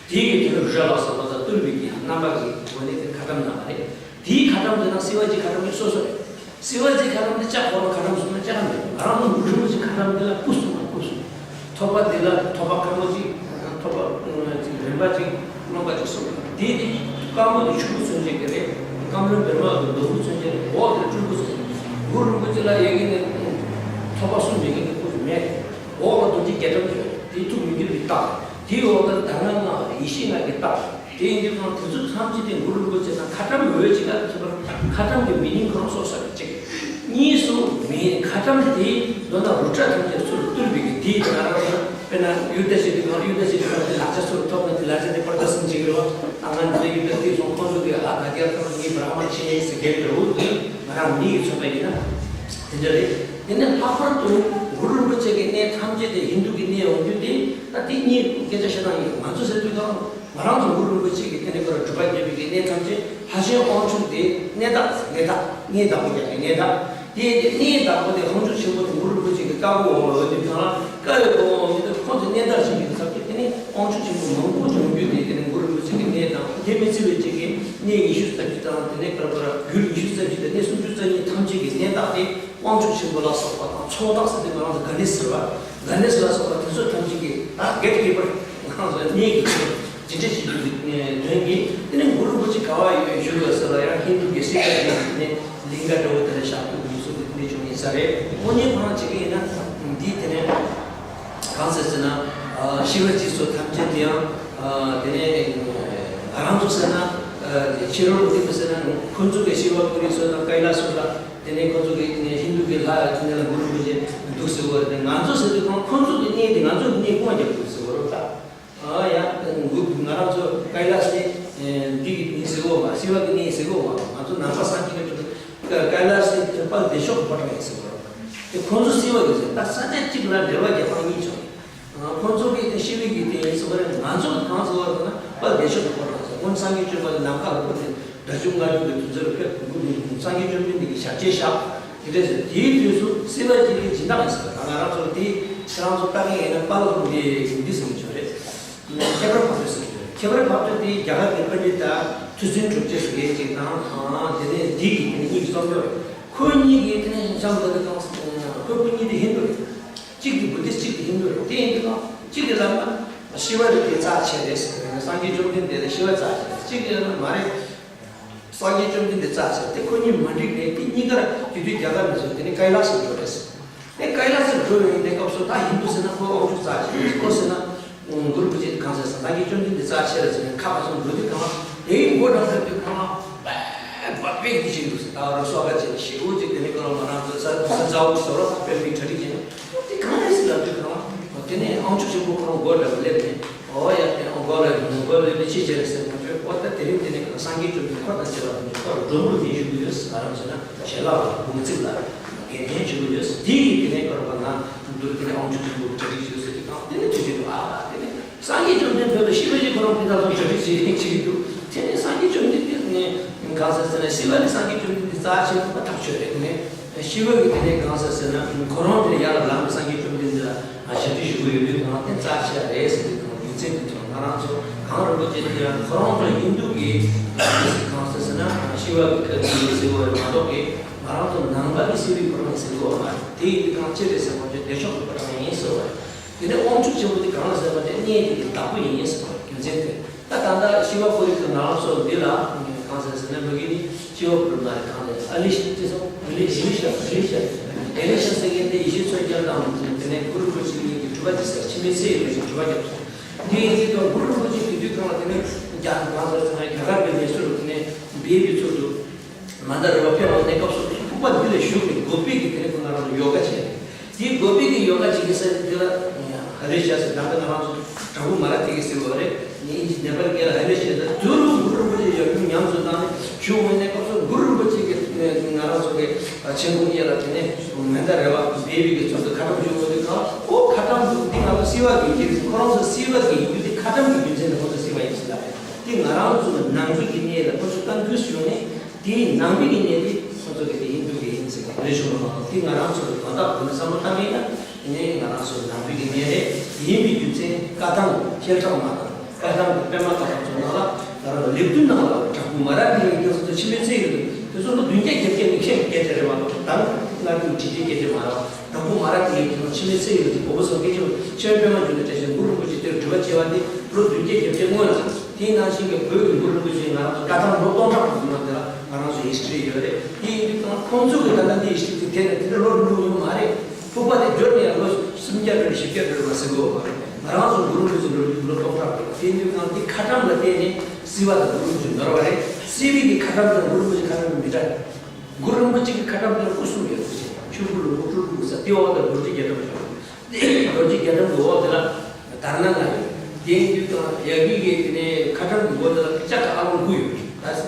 དེའི་གི་དེ་ནས་རུ་ཏྲ་ལ་སོགས་པ་དང་བཏུལ་བའི་གི་རྣམ་པ་གི་སྒོ་ནས་དེ་ཁ་བྲལ་གནང་བ་རེད། དེའི་ཁ་བྲལ་དེ་དང་སེར་བ་ཇི་ཁ་བྲལ་གཉིས་སོ་སོ་རེད། སེར་བ་ཇི་ཁ་བྲལ་དེ་ལྕགས་ཁོ་རང་ཁ་བྲལ་གསུངས་ན་ལྕགས་རང་རེད། ང་རང་ཚོ་གུ་རུ་རིན་པོ་ཆེ་ཁ་བྲལ་དེ་ལ་སྐུ་གསུངས་པ། སྐུ་གསུངས། ཐོད་པ་དེ་ལ་ཐོད་པ་དཀར་པོ་གཅིག་ཐོད་པ་གཅིག་རིམ་པ་གཅིག་རློན་པ་གཅིག་གསུངས། དེ་དེ་དཀར་པོ་དེ་ཆུ་བུར་མཚོན་བྱེད་ཀྱི་རེད། སྐམ་རློན་བེར་མ་དེ་ནོར་བུ་མཚོན་བྱེད་རེད། འོག་དེ་སྤྲུལ་སྐུ་མཚོན། གུ་རུ་རིན་པོ་ཆེ་ལ་ཡ་གི་ནས་ཐོད་པ་གསུམ་མེད་མཁན་གྱི་སྐུ་མེད། འོག་ལ་རྡོ་རྗེ་རྒྱ་གྲམ་ཡོད། དེ་ཐུགས་མི་འགྱུར་བའི་རྟགས། དེའི་འོག་ལ་དར་ལྔ་ལྔ་ཡེ་ཤེས་ལྔ་གི་རྟགས། དེ་ཡིན་དུས་ཙང་དེ་ཚོ་ཐམས་ཅད་དེ་གུ་རུ་རིན་པོ་ཆེ་དང་ཁ་བྲལ་འོས་གཅིག་ལ་ཁྱད་པར། ཁ་བྲལ་གྱི་མི་ནིང་ཁོ་རང་སོ་སོ་རེད་གཅིག་གཉིས་སུ་མེད། ཁ་བྲལ་དེ་མདོར་ན་རུ་ཏྲ་ཐམས་ཅད་ཚུར་བཏུལ་བའི་གི་དེའི་ང་རང་ཚོ་དཔེར་ན་གཡུལ་ལྟ་བྱེད་དུས་ང་གཡུལ་ལྟ་བྱེད་དུས་ང་དེ་ལག་ཆ་ཚུར་ཐོབ་ན་དེ་ལག་ཆ་དེ་པར་ད་སུན་ཅིག་རེད་བ། ད་ང་འདི་གཡུལ་ལྟ་དེ་སོང་ཁོང་ཚོ་གི་ཧ་ད་རྒྱ་ཐོག་ངའི་བྲག་དམར་ཆེན་ཟེར་གལ་འདྲ་བོ་དེ་ང་རང་མི་ཡིས་མཚོན་པ་ཡིན་ན་དེ་འདྲ་རེད། དེ་ནས་ལྷག་པར་དུ་གུ་རུ་རིན་པོ་ཆེ་གི་གནས་ཐམས་ཅད་དེ་ཧིན་དུ་གི་གནས་འོང་རྒྱུ་དེ་ད་དེ་གཉིས་སྐད་ཆ་བཤད་སྟངས་ཡིན། ང་ཚོ་ཟེར་དུས་ད། ང་རང་ཚོ་གུ་རུ་རིན་པོ་ཆེ་གི་དེ་ནས་ཁོ་ར་སྒྲུབ་པ་བརྒྱབ་པའི་གི་གནས་ཐམས་ཅད་ལྷ་ཆེན་དབང་ཕྱུག་དེ་གནས་བདག་གནས་བདག་གནས་བདག་པོ་རྒྱག་པའི་གནས་བདག་དེ་དེ་གནས་བདག་པོ་དེ་དབང་ཕྱུག་ཆེན་པོ་དེ་གུ་རུ་རིན་པོ་ཆེ་གི་བཀའ་པོད་འོག་ལ་ཡོད་དུས་གང་ལ་བཀའ་ཡོད་པོ་འོག་ཡོད་དུས་ཁོང་ཚོ་གནས་བདག་ཆེན་པོའི་ཚབ་ཏུ་དེ་ནས་དབང་ཕྱུག་ཆེན་པོ་མང་པོ་འབྱུང་རྒྱུ་དེ་དེ་ནས་གུ་རུ་རིན་པོ་ཆེ་གི་གནས་དང་དེ་མི་ཚེ་བའི་ཆེ་གི་གནས་ཉི་ཤུ་རྩ་བཞི་དང་དེ་ནས་ཁོ་ར་ཁོ་ར་ཡུལ་ཉི་ཤུ་རྩ་བཞི་དང་གནས་སུམ་ཅུ་རྩ་གཉིས་ཐམས་ཅད་ཀྱི་གནས་བདག་དེ། དབང་ཕྱུག་ཆེན་པོ་ལ་སོགས་པ་དང་ཚོགས་བདག་ཟེར་དུས་ང་རང་ཚོ་ག་ནས་ཟེར་བ། ག་ནས་ཟེར་ལ་སོགས་པ་དེ་ཚོ་ཐམས་ཅད་ཀྱི་ད་གེ་ཊི་ཀིབ་པར་ང་རང་ཚོ་གནས་ཀྱི་ཆེན་ཇི་འདྲ་ཞིག་ཡོད་དོན་གྱིས་དེ་ནས་གུ་རུ་རིན་པོ་ཆེ་ག་བ་ཡོད་བཞུགས་ཡོད་ཟེར་ལ་ཡང་ཧིན་དུ་གི་སྲིད་པ་དེ་ནས་ལིང་ག་འདྲ་བོ་དེ་ལ་བཞག་ཐུབ་མི་སོགས་དེ་འདྲ་བྱུང་ཡིན་ས་རེད། དངོས་གནས་ཁོ་རང་བྱེད་ཀྱི་ཡིན་ན་འདི་དེ་ནས་གང་ཟེར་ཟེར་ན་ཤི་བ་ཇི་ཚོ་ཐམས་ཅད་དེ་ཡང་དེ་ནས་ང་རང་ཚོ་ཟེར་ན། ཕྱི་རོལ་པོ་དེ་མི་ཟེར་ན་ཁོ་ཚོ་གི་ཤི་བ་པུ་རི་སོགས་དང་ཀའི་ལ་སོགས་ལ་དེ་ནས་ཁོ་ཚོ་གི་ཧིན་དུ་གི་ལྷ་དེ་ནས་ལ་གུ་རུ་རིན་པོ་ཆེ་འདུག་ཟེར་བ་རེད། ང་ཚོ་ཟེར་དུས་ཁོང་ཁོ་ཚོ་གི་གནས་དེ་ང་ཚོ་གི་གནས་སྐུ་མ་རྒྱབ་འདུག་ཟེར་བ་རེད་ད། ཨ་ཡ། ང་རང་ཚོ་ཀའི་ལ་སི་འདི་གི་གནས་ཟེར་གོ་མ། ཤི་བ་གི་གནས་ཟེར་གོ་མ། ང་ཚོ་ནང་པ་སངས་རྒྱས་པའི་ཁྲོད་དུ་ཀའི་ལ་སི་དེ་དཔལ་བདེ་མཆོག་གི་ཕོ་བྲང་ཡིན་ཟེར་བ་རེད། དེ་ཁོང་ཚོ་ཤི་བ་གི་ཟེར་ད་ས་ཆ་གཅིག་ལ་འབྲེལ་བ་རྒྱག་སྟངས་གཉིས་བྱུང་། ཁོང་ཚོ་གིས་དེ་ཤི་བའི་གི་དེ་ཡིན་ཟེར་བ་རེད། ང་ཚོ་གིས་གང་ཟེར་བ་རེད་ན་དཔལ་བདེ་མཆོག་གི་ཕོ་བྲང་ཟེར། ཁོང་སངས་རྒྱས་བཅོམ་པ་ལ་ནམ་མཁའ་ལ་ཁོ་དེ་དགྲ་བཅོམ་ལྔ་བཅུ་གི་དུས་ཚོད་ལ་ཕེབས་དགོས་ནས་སངས་རྒྱས་བཅོམ་ལྡན་འདས་ཀྱི་ཞབས་རྗེས་བཞག་དེ་འདྲ་ཟེར། དེའི་དུས་སུ་སྲིད་པ་སྤྱི་བླའི་སྦྱིན་བདག་ཡིན་ཟེར། ད་ང་རང་ཚོ་དེ་ཁྱེད་རང་ཚོ་ལྟ་མཁན་ཡིན་ན་དཔལ་ལྷུན་གྲུབ་འདི་འདི་ཟེར་གྱི་ཡོད་རེད། ཁྱད་པར་བབ་ཚོད་ཟེར་གྱི་ཡོད་རེད། ཁྱད་པར་བབ་ཚོད་དེ་རྒྱ་གར་གྱི་པཎྜི་ཏ་མཐུ་སེན་གྲུབ་རྗེ་ཟེར་མཁན་ཅིག་དང་དེ་ནས་འདི་གི་དེ་ནས་གཉིས་ཀྱི་རྩོམ་སྐྱོར་རེད། ཁོ་གཉིས་ཀྱིས་དེ་ནས་གཤམ་དུ་དེ་དང་ཁོ་ཁོ་གཉིས་དེ་ཧིན་དུ་རེད། གཅིག་དེ་བུ་དིསྟ་གཅིག་དེ་ཧིན་དུ་རེད། དེ་ཡིན་དུས་ན་གཅིག་གིས་ལབ་ན་ཤི་བ་རེད། དེ་རྩ་ཆེ་རེད་ཟེར། སངས་རྒྱས་བཅོམ་ལྡན་འདས་ལ་ཤི་བ་རྩ་ཆེ་རེད། གཅིག་གིས་ལབ་ན་མ་རེད། སངས་རྒྱས་བཅོམ་ལྡན་འདས་རྩ་ཆེ་རེད། དེ་ཁོ་གཉིས་མ་འགྲིག་ནས་དེ་གཉིས་ཀར་དེ་དུས་རྒྱ་གར་ནས་བཟུང་དེ་ནས་ཀའི་ལ་སར་འགྲོ་རེད་ཟེར། དེ་ཀའི་ལ་སར་འགྲོ་བའི་གནས་སྐབས་སུ་ད་ཧིན་དུ་ཟེར་ན་ཁོ་དབང་ཕྱུག་རྩ་ཆེ་རེད། ཁོ་ཟེར་ན་གུ་རུ་རིན་པོ་ཆེ་གང་ཟེར་ཟེར། སངས་རྒྱས་བཅོམ་ལྡན་འདས་རྩ་ཆེ་རེད་ཟེར་ནས་ཁ་བ་ཚོ་འགྲོ་དུས་གང་དེའི་མགོ་འགྲམ་དུ་དུས་གང་། པད་པད་དེ་ཞིག་འདུག་ཟེར། ད་རུ་སོ་ག་ཅེ་ཞེ་བོ་ཅིག་དེ་ནས་ཁོ་རང་མ་རང་ཚོ་ས་ས་ཚ་བོ་ཟོ་རོ་ཐག་པའི་མི་གྲ་སྒྲིག་བྱས་ནས་དེ་གང་རེད་ཟེར་ལབ་དུས་གང་། དེ་ནས་དབང་ཕྱུག་ཆེན་པོ་ཁོ་རང་མགོ་འདྲ་བ་སླེབས་ནས་ཨོ་ཡ་དེ་ཨོ་མགོ་ལ་མགོ་ལ་ནི་ཅི་བྱས་རེད་ཟེར་ན་ཁྱོད་ཨོ་ད་དེ་རིང་དེ་ནས་སངས་རྒྱས་བཅོམ་ལྡན་འཁོར་དང་བཅས་པ་ཁོ་རང་འགྲོ་མུར་དེ་བཞུགས་ཀྱི་ཡོད་ཟེར། ང་རང་ཚོ་ན་ཞལ་ལག་ལ་འབུམ་ཚིག་ལ་འགན་ལེན་བྱེད་ཀྱི་ཡོད་ཟེར། དེ་ཡིས་དེ་ནས་ཁོ་རང་བ་ན་འདུག་དེ་ནས་དབང་ཕྱུག་ཆེན་པོ་གྲ་སྒྲིག་བྱས་ཟེར་དུས་གང་དེ་ནས་དུས་ཆེན་པོ་ཨ་དེ་ནས། སངས་རྒྱས་བཅོམ་ལྡན་འདས་ལ་ཤི་བ་ཞིག་ཁོ་རང་ཕན་ཐོགས་ཐོགས་གྲ་སྒྲིག་བྱེད་བྱེད་ཀྱི་འདུག་དེ་ནས་སངས་རྒྱས་བཅོམ་ལྡན་འདས་ནས་གང་ཟེར་ཟེར་ན་ཤི་བ་ནི་སངས་རྒྱས་བཅོམ་ལྡན་འདས་རྩ་ཆེན་པོ་ཐག་ཆོད་རེད། དེ་ནས་ཤི་བ་གི་དེ་ནས་གང་ཟེར་ཟེར་ན་ཁོ་རང་དེ་ནས་ཡར་ལ་ལངས་ནས་སངས་རྒྱས་བཅོམ་ལྡན་འདས་ལ་ཞབས་ཕྱི་ཞུ་གི་ཡོད་དུས་གང་དེ་རྩ་ཆེ་རེད་ཟེར་དུས་གང་རྒྱུ་མཚན་དེ་ཚོ་ང་རང་ཚོ་གངས་རིན་པོ་ཆེ་དེ་ཡང་ཁོ་རང་ཚོ་ཧིན་དུ་གི་གང་ཟེར་ཟེར་ན་ཤི་བ་གི་སྐད་དུ་ཟེར་བ་རེད་མ་གཏོགས་ཀྱི་ང་རང་ཚོ་ནང་པ་གི་ཤི་བའི་ཁོ་རང་ཟེར་གི་ཡོད་མ་རེད། དེ་ཡིན་དུས་གང་ཅི་རེད་ཟེར་བ་དེ་བདེ་མཆོག་གི་ཁོ་རང་ཡིན་ཟེར་བ་རེད། དེ་ནས་དབང་ཕྱུག་ཆེན་པོ་དེ་གང་ལ་ཟེར་བ་དེ་གནས་དེ་གི་བདག་པོ་ཡིན་ཟེར་བ་རྒྱུ་མཚན་དེ། ད་ད་ལྟ་ཤི་བ་ཀོ་རི་ཁ་ང་རང་ཚོ་འདི་ལ་གང་ཟེར་ཟེར་ན་མ་གི་ནི་ཤི་བ་ཀོ་རི་མ་རེད། གང་ཟེར་ཨ་ལི་ཤ་ཅི་སོང་ཨ་ལི་ཨེ་ལི་ཤ་ཨེ་ལི་ཤ་ཨེ་ལི་ཤ་ཟེར་མཁན་དེ་ཡེ་ཤེས་མཚོ་རྒྱལ་དང་དེ་ནས་གུ་རུ་རིན་པོ་ཆེ་གཉིས་ཀྱིས་སྒྲུབ་པ་ཅི་ཟེར་འཆི་མེད་ཚེ་ཡི་རིང་ཞིག་སྒྲུབ་པ་རྒྱབ་སོང་། དེ་ཡིན་དུས་ཀྱང་གུ་རུ་རིན་པོ་ཆེ་དེ་དུས་གང་ལ་དེ་ནས་རྒྱ་གང་ཟེར་ཟེར་ན་རྒྱ་གར་གྱི་ལས་སུ་རུ་དེ་ནས་འབད་པའི་ཚུལ་དུ། མནྡ་ར་བ་ཕེབས་པའི་གནས་སྐབས་སུ་ཕུག་པ་འདི་ལ་བཞུགས་ནས་དགོན་པའི་གི་དེ་ནས་ཁོ་ང་རང་ལ་ཡོ་ག་བྱས། དེའི་དགོན་པའི་གི་ཡོ་ག་བྱེད་ཀྱི་ས་དེ་ལ་ཧ་ལས་བྱ་ཟེར་ད་ལྟ་ང་རང་ཚོ་བྲག་ཕུག་མ་ར་དེ་གི་ཟེར་བ་རེད། ངས་ཨིན་ཇི་ནེ་པ་ལི་སྐད་ལ་ཧ་ལས་བྱས་ད་དུ་རུ་གུ་རུ་རིན་པོ་ཆེ་ཡར་རྒྱུག་ཉམས་སུ་བཏང་ནས་བཞུགས་པའི་གནས་སྐབས་སུ་གུ་རུ་རིན་པོ་ཆེ་གི་ང་རང་ཚོ་གི་མཆན་ཁུང་གཡས་ལ་དེ་ནས་མནྡ་ར་བ་འབད་པའི་གི་ཚུལ་དུ་ཁ་ཊྭཱཾ་བཞུགས་པ་དེ་གང་ཨོ་ཁ་ཊྭཱཾ་འདི་ང་ཚོ་སྲིད་པ་གི་ཁོ་རང་ཚོ་སྲིད་པ་གི་ཡིན་རྒྱུ་དེ་ཁ་ཊྭཱཾ་གི་རྒྱུ་མཚན་དེ་ཁོ་ཚོ་སྲིད་པ་ཡིན་ཟེར་ལ་དེ་ང་རང་ཚོ་ནང་པའི་གི་གནས་ལ་ཁོ་ཚོ་བཀའ་འགུལ་ཞུས་ནས། དེའི་ནང་པའི་གི་གནས་དེ་ཁོ་ཚོ་གི་དེ་ཡིན་འདུག་གི་ཡིན་ཟེར་གི་རེད་བྱུང་བ་མ་གཏོགས་དེ་ང་རང་ཚོ་གི་དོན་དག་དེ་ནི་བསམ་བློ་བཏང་གི་ཡིན་ན་དེ་ནས་ང་རང་ཚོ་ནང་པའི་གི་གནས་རེད། ཡིན་པའི་རྒྱུ་མཚན་བཀའ་ཐང་ཤེལ་བྲག་མ་དང་བཀའ་ཐང་གི་པད་མ་བཀའ་ཐང་ཚོ་ནང་ལ་ང་རང་ཚོ་ལེགས་བསྡུས་ནང་ལ་བྲག་ཕུག་མ་ར་དེ་ཡིན་དེ་ཚོ་ཚོ་འཆི་མེད་ཚེ་ཡི་རིང་དེ་ཚོ་ལོ་བདུན་བརྒྱ་བརྒྱད་བརྒྱ་ནས་ཤེས་སྐད་ཆ་རེད་མ་གཏོགས་ད་ང་ཚོ་དྲི་རྒྱུའི་སྐད་ཆ་མ་རེད། བྲག་ཕུག་མ་ར་དེ་ཡིན་དེ་ཚོ་འཆི་མེད་ཚེ་ཡི་རིང་དེ་གོ་བོ་སོང་སྐད་ཆ་ཆེ་བའི་པད་མ་རྒྱུད་ལ་བཀྲ་ཤིས་གུ་རུ་རིན་པོ་ཆེ་དེར་སྒྲུབ་པ་བྱས་པ་དེ་ལོ་བདུན་བརྒྱ་བརྒྱད་བརྒྱ་སྔོན་ལ། དེའི་ནང་བཞིན་གྱི་བོད་ཀྱི་གུ་རུ་རིན་པོ་ཆེ་ང་རང་ཚོ་བཀའ་ཐང་ལོ་སྟོང་ཕྲག་གི་སྔོན་དེ་ལ་ང་རང་ཚོ་ཧིས་ཊོ་རི་ཡོད་རེད། དེ་ཡིན་དུས་ཙང་ཁོང་ཚོ་གི་ད་ལྟ་འདི་ཧིས་ཊོ་རི་དེ་དེ་ནས་དེ་འདྲ་ལོ་འགྲོ་ཡོང་མ་རེད། ཕུག་པ་དེ་བསྒྱུར་ནས་ཡང་ལོ་སུམ་བརྒྱ་འགྲོ་ནས་བཞི་བརྒྱ་འགྲོ་རེད་མ་ཟེར་གོ། ང་རང་ཚོ་གུ་རུ་རིན་པོ་ཆེ་འགྲོ་རྒྱུ་ལོ་སྟོང་ཕྲག་རེད། དེ་ཡིན་དུས་ཙང་འདི་ཁ་ཊྭཱཾ་ལ་བརྟེན་ནས་སྲིད་པ་དང་གུ་རུ་རིན་པོ་ཆེ་ནོར་བ་རེད། སྲིད་པའི་གི་ཁ་ཊྭཱཾ་དང་གུ་རུ་རིན་པོ་ཆེ་ཁ་ཊྭཱཾ་དེ་མི་འདྲ། གུ་རུ་རིན་པོ་ཆེ་གི་ཁ་ཊྭཱཾ་དེ་ལ་སྐུ་གསུམ་ཡོད་ཟེར། ཆོས་སྐུ་རིན་པོ་ཆེ་སྤྲུལ་སྐུ་ས་དེ་འོག་ལ་རྡོ་རྗེ་རྒྱ་གྲམ་བཞག་རྡོ་རྗེ་རྒྱ་གྲམ་གྱི་འོག་དེ་ལ་དྷ་ར་ཎ་ལྔ་ཡོད། དེ་ཡིན་དུས་ཀྱང་ཡ་གི་གི་དེ་ནས་ཁ་ཊྭཱཾ་གྱི་འོག་དེ་ལ་ལྕགས་ཀྱི་ཨ་ལོང་དགུ་ཡོད། ད་སི་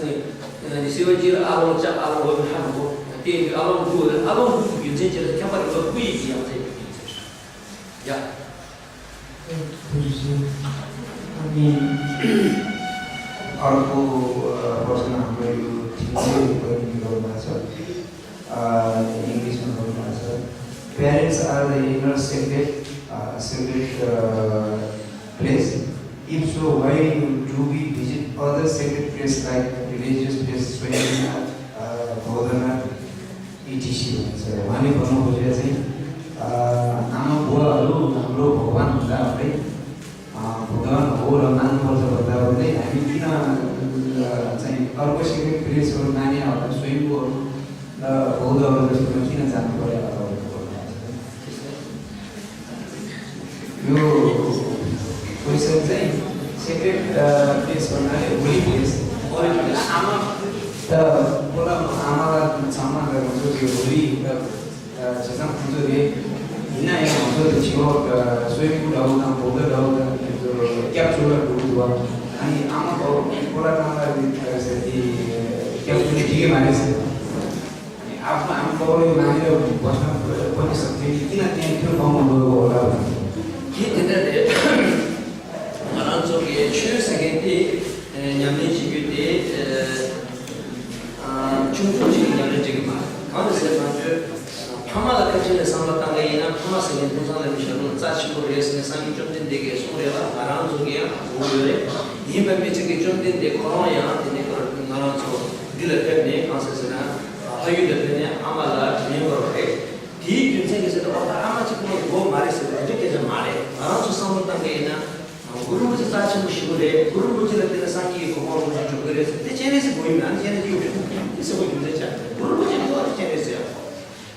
ནི་སི་བ་ཇི་ལ་ཨ་ལོང་ལྕགས་ཨ་ལོང་འོག་ནས་ཧ་མ་གོ། དེ་ཡིན་དུས་ཨ་ལོང་དགུ་ཡོད། ཨ་ལོང་དགུ་གི་རྒྱུ་མཚན་ཅི་ལ་ཁྱབ་པ་རིམ་པ་དགུ་ཡི་གི་ཡང་རྩེ་ཡོད་ཟེར། ཡ། ཐུགས་རྗེ་ཆེ། ཨ་ནི། अर्को प्रश्न हाम्रो यो ठिकै पनि यो मा छ। English मा छ। Parents are the inner sacred, uh, sacred uh, place. If so, why do we visit other sacred place like religious place, Swayannath, uh, Bodhanath, इटिसी भन्छ। उहाँले भन्नुभयो चाहिँ, अ, आमा बुवाहरू हाम्रो भगवान हुँदा हुँदै, अ, भगवान हो र मान्नुपर्छ भन्दा भन्दै हामी किन, अ, चाहिँ अर्को सेक्रेट प्लेसहरू माने होला, स्वयम्भूहरू र बौद्धहरू जस्तोमा किन जानु पर्यो होला भनेर भन्नुभएको छ। यो क्वेसन चाहिँ सेक्रेट प्लेस भन्नाले holy place. ཨ་མ་ད་ཁོ་ལ་ཨ་མ་ལ་ཚང་མ་ལ་ང་ཚོ་གི་རོ་ལི་ཡིན་སྟབས། བྱས་ཙང་ཁོང་ཚོ་རེད། ཡིན་ན་ཡང་ང་ཚོ་ལ་བྱེད་འོག་གསོན་པོ་འདྲ་བོ་དང་བོ་ད་འདྲ་བོ་དང་དེ་ཚོ་སྐྱབས་བཅོལ་ལ་འགྲོ་གི་འདུག་བ། ཨ་ནི་ཨ་མ་ཁོ་ཁོ་ལ་ཁང་ལ་རེད་ཟེར་ཏེ་སྐྱབས་བཅོལ་འགྲིག་གི་མ་རེད་ཟེར། ཨ་ཁུ་ཨ་མ་ཁོ་ལ་མ་ནི་ལ་བ་ཁོ་ནི་ཟ་ཏེ་ཏི་ན་ཏན་ཐོན་གང་མང་འགྲོ་གི་འོག་ལ། དེ་དེ་འདྲ་རེད། ང་རང་ཚོ་གི་ཆོས་ཟེར་མཁན་དེ་ཉམས་ལེན་བྱེད་རྒྱུ་དེ། ཆུང་ཆུང་ཅིག་གི་ཉམས་ལེན་བྱེད་ཀྱི་མ་རེད། གང་རེད་ཟེར་ན་ཁྱོད་ཕ་མ་ལ་ཁ་ཕྱེ་ནས་བསམ་བློ་བཏང་གི་ཡིན་ན། ཕ་མ་ཟེར་མཁན་ཀུན་བཟང་ལ་མི་ཞབས་ལོ་རྩ་ཆེན་པོ་རེད་ཟེར་ནས་སངས་རྒྱས་བཅོམ་ལྡན་འདས་ཀྱིས་གསུངས་རེད་ལ། ང་རང་ཚོ་གི་ཡང་གོ་ཡོད་རེད། ཡིན་པ་མི་ཚིག་གི་བཅོམ་ལྡན་འདས་ཁོ་རང་ཡང་དེ་ནས་ང་རང་ཚོ་འདི་ལ་ཕེབས་ནས་གང་ཟེར་ཟེར་ན་ལྷ་ཡུལ་ལ་ཕེབས་ནས་ཨ་མ་ལ་དྲིན་ལན་འབུལ་བ་རེད། དེའི་རྒྱུ་མཚན་གྱིས་ཟེར་ན་འོ་ད་ཨ་མ་གཅིག་པོ་ཡིན་དགོས་མ་རེད་ཟེར་བའི་འདི་སྐད་ཆ་མ་རེད། ང་རང་ཚོ་བསམ་བློ་བཏང་གི་ཡིན་ན། གུ་རུ་རིན་པོ་ཆེ་རྩ་ཆེན་པོ་ཞིག་རེད། གུ་རུ་རིན་པོ་ཆེ་ལ་བརྟེན་ནས་སངས་རྒྱས་ཀྱི་གོ་འཕང་རིན་པོ་ཆེ་འབྱོར་གི་རེད་ཟེར་ཏེ་སྤྱན་རས་གཟིགས་དགོས་ཡིན་ན་ཨ་ནི་སྤྱན་རས་གཟིགས་ཡོད་རེད། དེ་ཟེར་བ་རྒྱུ་མཚན་ཆགས་རེད། གུ་རུ་རིན་པོ་ཆེ་འགྲོ་བ་དེ་སྤྱན་རས་གཟིགས་ཡག་པོ།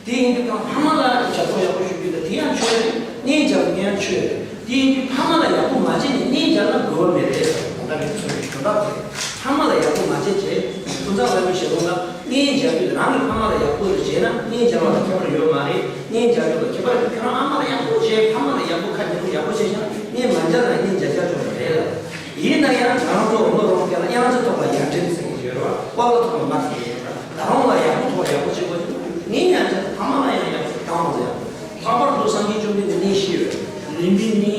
དེ་ཡིན་དུས་ཀྱང་ཕ་མ་ལ་ཞབས་ཏོག་ཡག་པོ་ཞུ་རྒྱུ་དང་དེ་ཡང་ཆོས་རེད། གཉེན་རྒྱབ་མཁན་ཡང་ཆོས་རེད། དེ་ཡིན་དུས་ཕ་མ་ལ་ཡག་པོ་མ་བྱས་ནས་གཉེན་རྒྱབ་ན་དགོས་པ་མེད་རེད། ད་ལྟ་གི་ཚོ་རེད་དོན་དག་དེ་རེད། ཕ་མ་ལ་ཡག་པོ་མ་བྱས་བྱས་ཀུན་བཟང་ལྷ་མོའི་ཞལ་ལུང་ལ། གཉེན་རྒྱག་དུས་རང་གི་ཕ་མ་ལ་ཡག་པོ་རེ་བྱས་ན་གཉེན་རྒྱག་པ་ལ་ཁྱད་པར་ཡོད་མ་རེད། གཉེན་རྒྱག་རྒྱུ་ལ་ཁྱད་པར་ཡོད། ཁྱེད་རང་ཨ་མ་ལ་ཡག་པོ་བྱས། ཕ་མ་ལ་ཡག་པོ་ཁ་ཉན་པོ་ཡག་པོ་བྱས་ཤིང་གཉེན་མ་རྒྱག་ན་གཉེན་རྒྱག་རྒྱག་ཆོག་པ་རེད་ལ། ཡིན་ན་ཡང་ང་རང་ཚོ་འོ་ལོ་རོང་སྐད་ལ་གཡང་རྩེ་ཐོག་ལ་ཡར་འདྲེན་ཟེར་གྱི་ཡོད་རེད་བ། ཀོ་ལ་ཐོག་ལ་མར་ཟེར་གྱི་ཡོད་རེད། ད་རུང་ལ་ཡག་པོ་ཐོག་ཡག་པོ་བྱེད་དགོས། གཉེན་ཡང་བྱས། ཕ་མ་ལ་ཡང་ཡག་པོ་བཏང་བ་ཟེར། ལྷག་པར་དུ་སངས་རྒྱས་བཅོམ་ལྡན་འདས་གནས་བཞི་ཡོད། ལུམ་བི་ནི།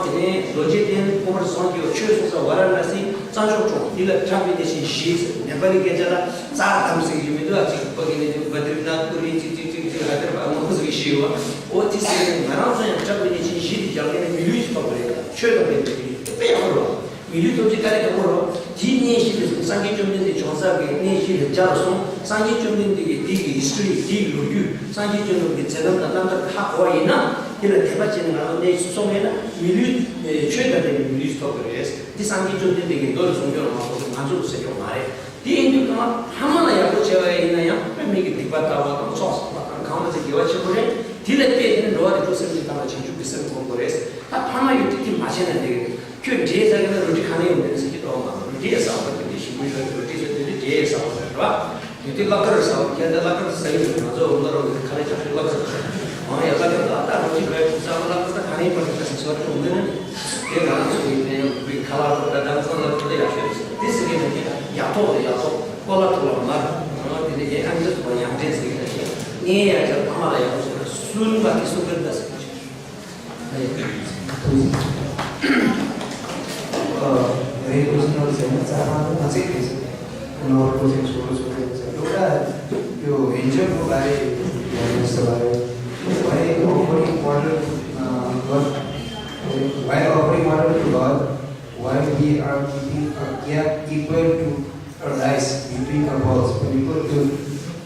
དེ་ནས་རྡོ་རྗེ་གདན། ཨོ་བར་སངས་རྒྱས་ཆོས་གསུང་ས་ཝཱ་ར་ཎ་སི། རྩྭ་མཆོག་གྲོང་། འདི་ལ་གྲགས་པའི་གནས་ཆེན་བཞི་ཟེར། ནེ་པ་ལི་སྐད་ཆ་ལ་ཙཱར་དྷམ་ཟེར་གྱི་མི་འདུག་ཨ། ཅིག་བོད་སྐད་ནས་བ་དྲི་ན་ཏུ་རི་ཅིག་ཅིག་ཅིག་ཅིག་ཧ་དར་བ་མང་པོ་ཟེར་གྱི་བཞི་ཡོད། ཨོ་དེ་ཟེར་ནས་ང་རང་ཚོ་ཡང་གྲགས་པའི་གནས་ཆེན་བཞི་དེ་རྒྱག་མཁན་ནི་མི་ལུས་ཀྱི་ཐོབ་པ་རེད། ཆོས་དང་ལྡན་པའི་མི་ལུས་དཔེ་ཡག་པོ་རེད། མི་ལུས་ཐོབ་ཅིག་དཀའ་ལས་ཁག་པོ་རེད། དེའི་གནས་བཞི་དེ་སངས་རྒྱས་བཅོམ་ལྡན་འདས་བྱོན་ས་གི་གནས་བཞི་ལ་སྦྱར་སོང་། སངས་རྒྱས་བཅོམ་ལྡན་འདས་ཀྱི་དེ་གི་ཧི་སི་ཊོ་རི། དེའི་ལོ་རྒྱུས། སངས་རྒྱས་བཅོམ་ལྡན་འདས་ཀྱི་མཛད་རྣམ་དང་རྣམ་ཐར་ཧ་གོ་བ་ཡིན་ན། དེ་ལ་དད་པ་བྱས་ནས་ང་རང་གནས་སུ་སོང་བས་ན་མི་ལུས། ཆོས་དང་ལྡན་པའི་མི་ལུས་ཐོབ་ཀྱི་རེད། འདི་སངས་རྒྱས་བཅོམ་ལྡན་འདས་ཀྱི་མདོ་ལ་གསུངས་རྒྱུ་ལ་མ་གཏོགས་ང་ཚོ་ལ་ཟེར་རྒྱུ་མ་རེད། དེ་ཡིན་དུས་ཀྱང་ཕ་མ་ལ་ཡག་པོ་བྱས་པ་ཡིན་ན་ཡང་དཔེ་མི་སྲིད་སྡིག་པ་དག་པ་དང་ཚོགས་བསགས་པ་དང་གང་མ་ཚད་དགེ་བ་ཆེན་པོ་རེད། དེ་ལ་བལྟས་ནས་འགྲོ་བ་རིགས་དྲུག་སེམས་ཅན་ཐམས་ཅད་བྱང་ཆུབ་ཀྱི་སེམས་སྒོམ་དགོས་རེད། ད་ཕ་མ་ཡོད་དུས་དེ་མ་བྱས་ན་འགྲིག་གི་རེད། ཁྱོད་འབྲས་ཟ་གི་ན་རོ་ཊི་ཁ་ནས་ཡོང་དེ་ཟེར་གྱི་འདུག་མ་རོ་ཊི་ཡ་ཟ་བ་དེ་ཞིམ་པོ་ཡོད་རོ་ཊི་ཟ་དེ་དུས་འབྲས་ཡ་ཟ་བ་རེད་བ། དེ་དུས་བླ་དཀར་ཟ་བ་ཁྱེད་ད་བླ་དཀར་ཟ་གི་རེད། ང་ཚོ་འོ་ན་རོ་ཁ་ནས་ཆགས་ཤིག་བླ་དཀར་ཟ་གང་ཡ་བླ་དཀར་ད་ད་རོ་ཊི་ཁ་ཡ་ཟ་བ་བླ་དཀར་ད་ཁ་ནས་པར་ཁ་ཟ་ཟ་བ་ཁྱོད་འོ་ན་དེ་ང་རང་ཚོ་ཡིན་ནའི་ཡང་བུའི་ཁ་ལག་རོ་ད་ད་ཚང་ལ་ཁོ་ད་ཡག་ཤོས་རེད་ཟེར་དེ་ཟེར་གི་ན་ཁྱེད་ཡག་ཐོག་ལ་ཡག་ཐོག་ཀོ་ལ་ཐོག་ལ་མར་དེ་ནས་ཡང་ཨང་ཅི་ཐོག་ལ་ཡང་འདྲེན་ཟེར་གི་ན་ཁྱེད་ངའི་ཡ་ཁྱེད་ཕ་མ་ལ་ཡག་པོ་བྱས་ན་སུན་པ་དེ་སུ་ཀར་ད་ཟེར་གི་ཆོག་རེད། ཀུ་ཤི་ནོར་ཟེར་ན་རྩྭ་ཐང་དུ་མ་ཚིག་རེད། ནོར་ཀུ་ཤི་ནོར་ཟེར་ཟེར་ལོ་ད་ཡོ་ཨེན་ཇི་ཨོ་ག་རེ་ཡོ་ཟེར་བ་རེད། Why offering water to God? Why offering water to God? Why we are keeping a gap equal to a rice between our balls? People to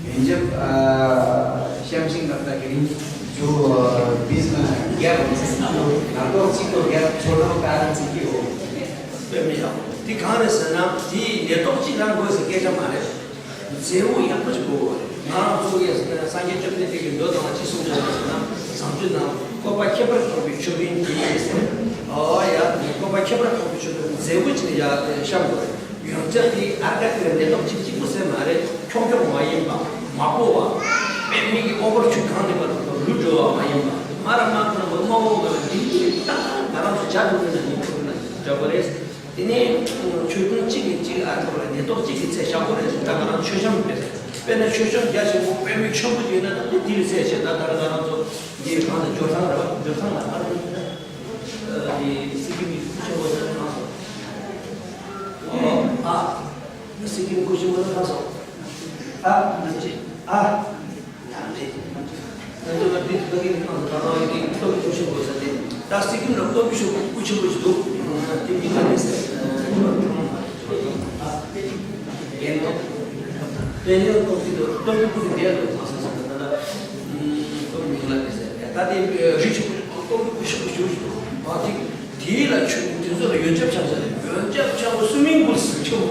ཡོན་ཆབ་ཤམ་ཤིང་ནག་ད་གི་རིང་ཇོ་བིས་ན་རྒྱབ་ང་ཏོག་ཅིག་གོ་རྒྱབ་ཆོ་ནོ་ཀ་ར་ཙི་ཀི་འོ། དཔེ་མི་ཡག་དེ་གང་རེད་ཟེར་ན་དེའི་ནད་ཐོག་གཅིག་རང་དགོས་ཟེར་སྐད་ཆ་མ་རེད། མཛེས་པོ་ཡག་པོ་ཅིག་དགོས་རེད། ང་རང་ཚོ་ཡ་སངས་རྒྱས་བཅོམ་ལྡན་འདས་ཀྱི་མདོ་དང་ཅི་གསུངས་པ་ཟེར་ན་བཟང་སྤྱོད་ནང་བཀོད་པ་ཁྱད་པར་འཕགས་པའི་མཆོད་སྤྲིན་དེ་ཟེར། ཨོ་ཡ་བཀོད་པ་ཁྱད་པར་འཕགས་པའི་མཆོད་སྤྲིན་མཛེས་པོ་ཅིག་ཡ་བཤམས་དགོས་རེད། ཡོན་ཆབ་དེ་ཨར་ཀ་དེ་ལ་ནད་ཐོག་གཅིག་གཅིག་པུ་ཟེར་མ་རེད། ཁྱོག་ཁྱོག་མ་ཡིན་པ། མ་པོ་བ། དཔེ་མི་གི་ཨོ་བར་ཆུ་གང་ནས་པ་ལུད་འགྲོ་བ་མ་ཡིན་པ། མ་ར་མ་ཁོ་ན་མ་མ་འོ་མ་ལ་འདི་འདི་ཏག་ཏག་ང་རང་ཚོ་ཇ་འཐུང་གི་ན་ནི་འཐུང་གི་ན་འདྲ་པོ་རེད། དེ་ནས་ཆོས་ཐུན་གཅིག་གིས་གཅིག་ཨ་ཁོ་ལ་ནད་ཐོག་གཅིག་གིས་ཚེ་ཞག་པོ་རེད་ཟེར། ད་ང་རང་མཆོད་བཤམས་རེད། དཔེར་ན་མཆོད་བཤམས་རྒྱ་ཆེན་པོ་དཔེ་མི་ཆེན་པོ་ཡོད་ན་ད་དེ་འདི་ལ་ཚེ་ཆེ་ད་ད་ང་རང་ཚོ་འདི་གང་ལ་འབྱོར་ཐང་རེད་བ། འབྱོར་ཐང་ལ་ཨ་རེད། འདི་སི་ཀི་མི་ཆེན་པོ་ཡོད་ན་ཨ། སི་ཀི་མི་ཆེན་པོ་ཡོད་ན་ཨ། ཨ། ཨ། ཉམས་རེད། ང་ཚོ་ལ་འདི་ཕ་གི་ནང་ད་ག་ཡི་གི་སྟོབས་ཤུགས་ཆེན་པོ་ཟེར་ཏེ། ད་སྲིད་ཁྱིམ་ལ་སྟོབས་ཤུགས་ཆེན་པོ་ཞིག་འདུག་དེ་མི་ལ་ནི་ཟེར། རྒན་ཏོག་དེ་ནས་སྟོབས་ཤུགས་འདུག་སྟོབས་ཤུགས་འདུག་དེ་འདུག་མ་ཟེར་ཟེར་ད་ལྟ་སྟོབས་མི་ལ་ནི་ཟེར། ད་དེ་རི་ཆུ་སྟོབས་ཤུགས་ཆེན་པོ་ཞིག་འདུག་ཨ་དེ། དེ་ལ་ཆུ་དེ་ཚོ་ལ་ཡོན་ཆབ་ཆང་ས་རེད། ཡོན་ཆབ་ཆང་པོ་སུ་མིང་པུལ་ཟེར་ཆུ་མོ།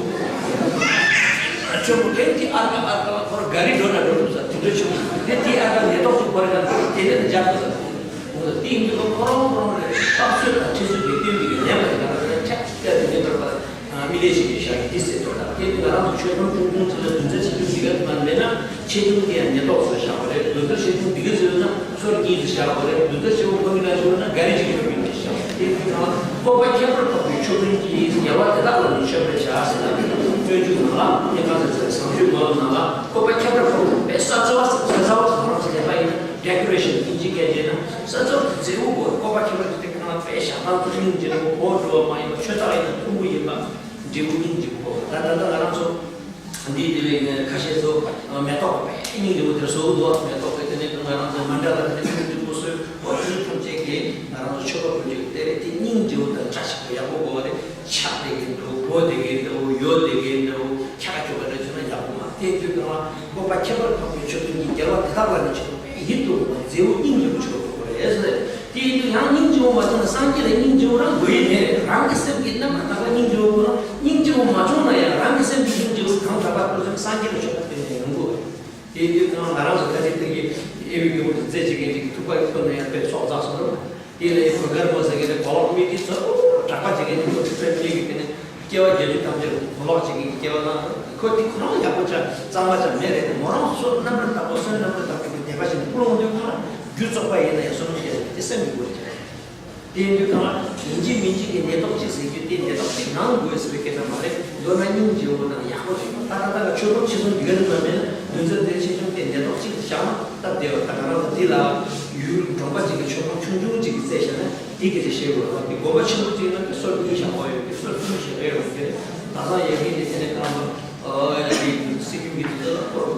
ཆུ་མོ་ལན་གྱི་ཨར་ཀ་ཨར་ཀ་ལ་ཁོར་ག་རི་འགྲོ་ན་འགྲོ་ཐུབ་ས་དེ་འདྲ་ཆུ་མོ་དེ་དེ་ཨར་ཀ་ནད་ཐོག་ཆུ་ཁོར་ག་དེ་ནས་ལ་འཇག་ཐུབ་ས་དེ་འདི་ལ་ཁོ་རང་ཁོ་རང་ལས་ཐག་ཚོད་དང་ཁྲི་ཚོད་ཀྱི་སྟོན་པའི་ལན་པ་དེ་ག་ལ་ཆ་ཀ་དེ་ནས་འགྲོ་པ། མི་ལས་ཤིག་གིས་བཞག་གི་འདི་ཟེར་ཐོག་ལ། དེ་ནི་ང་རང་ཚོ་ཆོས་ཐམ་ཆུང་ཆུང་ཚོ་ལ་བདུན་ཚན་ཆེ་ཆུང་འདི་ག་ཙམ་མེད་ན་ཆེ་ཆུང་དེ་ཡང་ཉེན་རྟོག་ཚོ་བཞག་པ་རེད། བདུན་ཚན་ཆེ་ཆུང་འདི་ག་ཚོད་ཡོད་ན་སོར་གཉིས་ཚོ་བཞག་པ་རེད། བདུན་ཚན་ཆེ་བོ་ཁོ་གི་ན་ཆེ་བོ་ན་ག་རེ་ཅིག་ཡོད་མིན་དེ་བཞག་པ་རེད། དེ་ཚོའི་ནང་ལ་བཀོད་པ་ཁྱད་པར་འཕགས་པའི་ཆོས་ཀུན་གྱི་རྒྱལ་བ་དེ་དག་ལ་ནི་མཆོད་པར་བྱ་ཟེར་ན། སྤྱོད་འཇུག་ནང་ལ་དེ་ག་ཚོད་ཚོད་བཟང་སྤྱོད་མ་ལོ་ནང་ལ་བཀོད་པ་ཁྱད་པར་འཕགས་པའི་ས་རྩ་བ་ས་རྩ་བ་ང་རང་ཚོ་ལས་པ་ཡིན་ན་ཌེ་ཀོ་རེ་ཤན་དབྱིན་ཇི་སྐད་བརྗོད་ན་ས་རྩ་བ་མཛེས་པོ་བཀོད་པ་ཁྱད་པར་འཕགས་པའི་ཁང་པའི་ཞག་པ་ཚོ་སྙིང་རྗེ་པོ་གོ་འགྲོ་བ་མ་ཡིན་པ་ཆོས་བདག་ཡིན་ན་ཐུན་མོང་ཡིན་པ། འབྲས་བུ་སྙིང་རྗེ་པོ། ད་ད་ལྟ་ང་རང་ཚོ་འདིའི་དེ་བས་ཁ་ཤས་ཚོ་མེ་ཏོག་དཔེ་སྙིང་རྗེ་པོ་དེར་བཟོ་གི་འདུག་མེ་ཏོག་གི་དེ་ནས་ང་རང་ཚོ་མཎྜལ་དེ་ནས་སྙིང་རྗེ་པོ་བཟོས། འོ་དེ་ཐམས་ཅད་ཀྱིས་ང་རང་ཚོ་མཆོད་པ་ཕུལ་རྒྱུ་དེ་རེད། དེ་སྙིང་རྗེ་པོ་དང་བཀྲ་ཤིས་པོ་ཡག་པོ་དགོས་པ་རེད། ཆགས་བསྡད་ཀྱི་འདུག་གོ་བསྡད་ཀྱི་འདུག་ཡོད་བསྡད་ཀྱི་འདུག་ཁྱ་ཁ་ཁྱོ་ག་རེ་བྱུང་ན་ཡག་པོ་མ་དེ་དུས་ང་བཀོད་པ་ཁྱད་པར་འཕགས་པའི་ཆོས་ཀུན་གྱི་རྒྱལ་བ་དེ་དག་ལ་ནི་ཆོས་པའི་ཡིད་དུ་འོང་བ་མཛེས་པོ་སྙིང་རྗེ་པོ་ཆོས་པ་དགོས་པ་རེད་ཟེར། དེ་ཡིན་དུས་ཡང་སྙིང་རྗེ་བོ་མ་བྱུང་ན་སངས་རྒྱས་ལ་སྙིང་རྗེ་བོ་རང་དགོས་ཡི་མེད་རེད། རང་གི་སེམས་ཀྱི་རྣམ་པར་དག་པ་སྙིང་རྗེ་བོ་དགོས་ན་སྙིང་རྗེ་བོ་མ་བྱུང་ན་ཡང་རང་གི་སེམས་ཀྱི་སྙིང་རྗེ་བོ་གང་དག་པ་ཐོབ་ཙང་སངས་རྒྱས་ལ་མཆོད་པ་དེ་ནས་ཡོང་དགོས་རེད། དེ་ཡིན་དུས་ཀྱང་ང་རང་ཚོ་ད་ཅིག་སྟེང་གི་དབྱེ་བའི་མགོན་པོ་དང་རྩེ་གཅིག་མཁན་ཅིག་གི་ཐུག་པ་ཐོན་ན་ཡང་དཔེ་སྲོག་རྩ་སོང་རུང་དེ་ལས་གོས་དཀར་མོ་ཟེར་མཁན་དེ་གོ་ལོག་མི་དེ་ཚོ་གྲགས་པ་ཅིག་གི་ནི་ཁོ་ཚོ་དཔེ་མེད་ཀྱི་དེ་ནི་སྐྱེ་བ་བརྒྱད་ཅུ་ཐམས་ཅད་གོ་ལོག་ཅིག་གི་སྐྱེ་བ་ན་ཁོ་དེ་ཁོ་རང་ཡག་པོ་ཅག་གཙང་མ་ཅག་མེད་རེད་དེ། མོ་རང་བསོད་ནམས་རེ་བཏབ་པོ་བསོད་ནམས་རེ་བཏབ་པའི་དད་པ་ཞིག་ནི་ཀུན་སློང་དུས་ཁོ་རང་རྒྱུ་བཙོག་པ་ཡིན་ན་ཡང་བསོད་ནམས་ཀྱི་དེ་སེམས་ཀྱི་སྒོ་རེད། དེ་ཡིན་དུས་གང་ལ་ཡིན་གཅིག་མིན་གཅིག་གི་ནད་རྟོག་གཅིག་ཟེར་རྒྱུ་དེ་ནད་རྟོག་གཅིག་ནང་དགོས་ཟེར་བའི་སྐད་ཆ་མ་རེད། མདོར་ན་སྙིང་རྗེ་བོ་དང་ཡག་པོ་རེད། ད་ད་ལྟ་ལ་ཆོས་ལུགས་ཆེ་ཆུང་འདི་ག་རེ་མ་མེད་ན་འདུ་འཛི་དེ་ཆེ་ཆུང་དེ་ནད་རྟོག་གཅིག་བཞག་ན་སྟབས་བདེ་བ། ད་ང་རང་ཚོ་འདི་ལ་ཡུལ་གྲོང་པ་གཅིག་གི་ཆོས་ཁང་ཆུང་ཆུང་གཅིག་གི་རྩད་བཞག་ན་འདི་སྐད་ཆ་བཤད་དགོས་རེད་བ། དེ་དགོན་པ་ཆེན་པོ་གཅིག་ན་དེ་སོ་བདུན་བཞག་པ་ཡོད། དེ་སོ་བདུན་བཞག་པ་ཡོད་དེ་ད་སང་ཡ་གི་དེ་དེ་ནས་གང་ལ་ཨ་ཡ་གི་སྲིད་སྐྱོང་གི་དེ་ཚོ་ལ་སྐོར།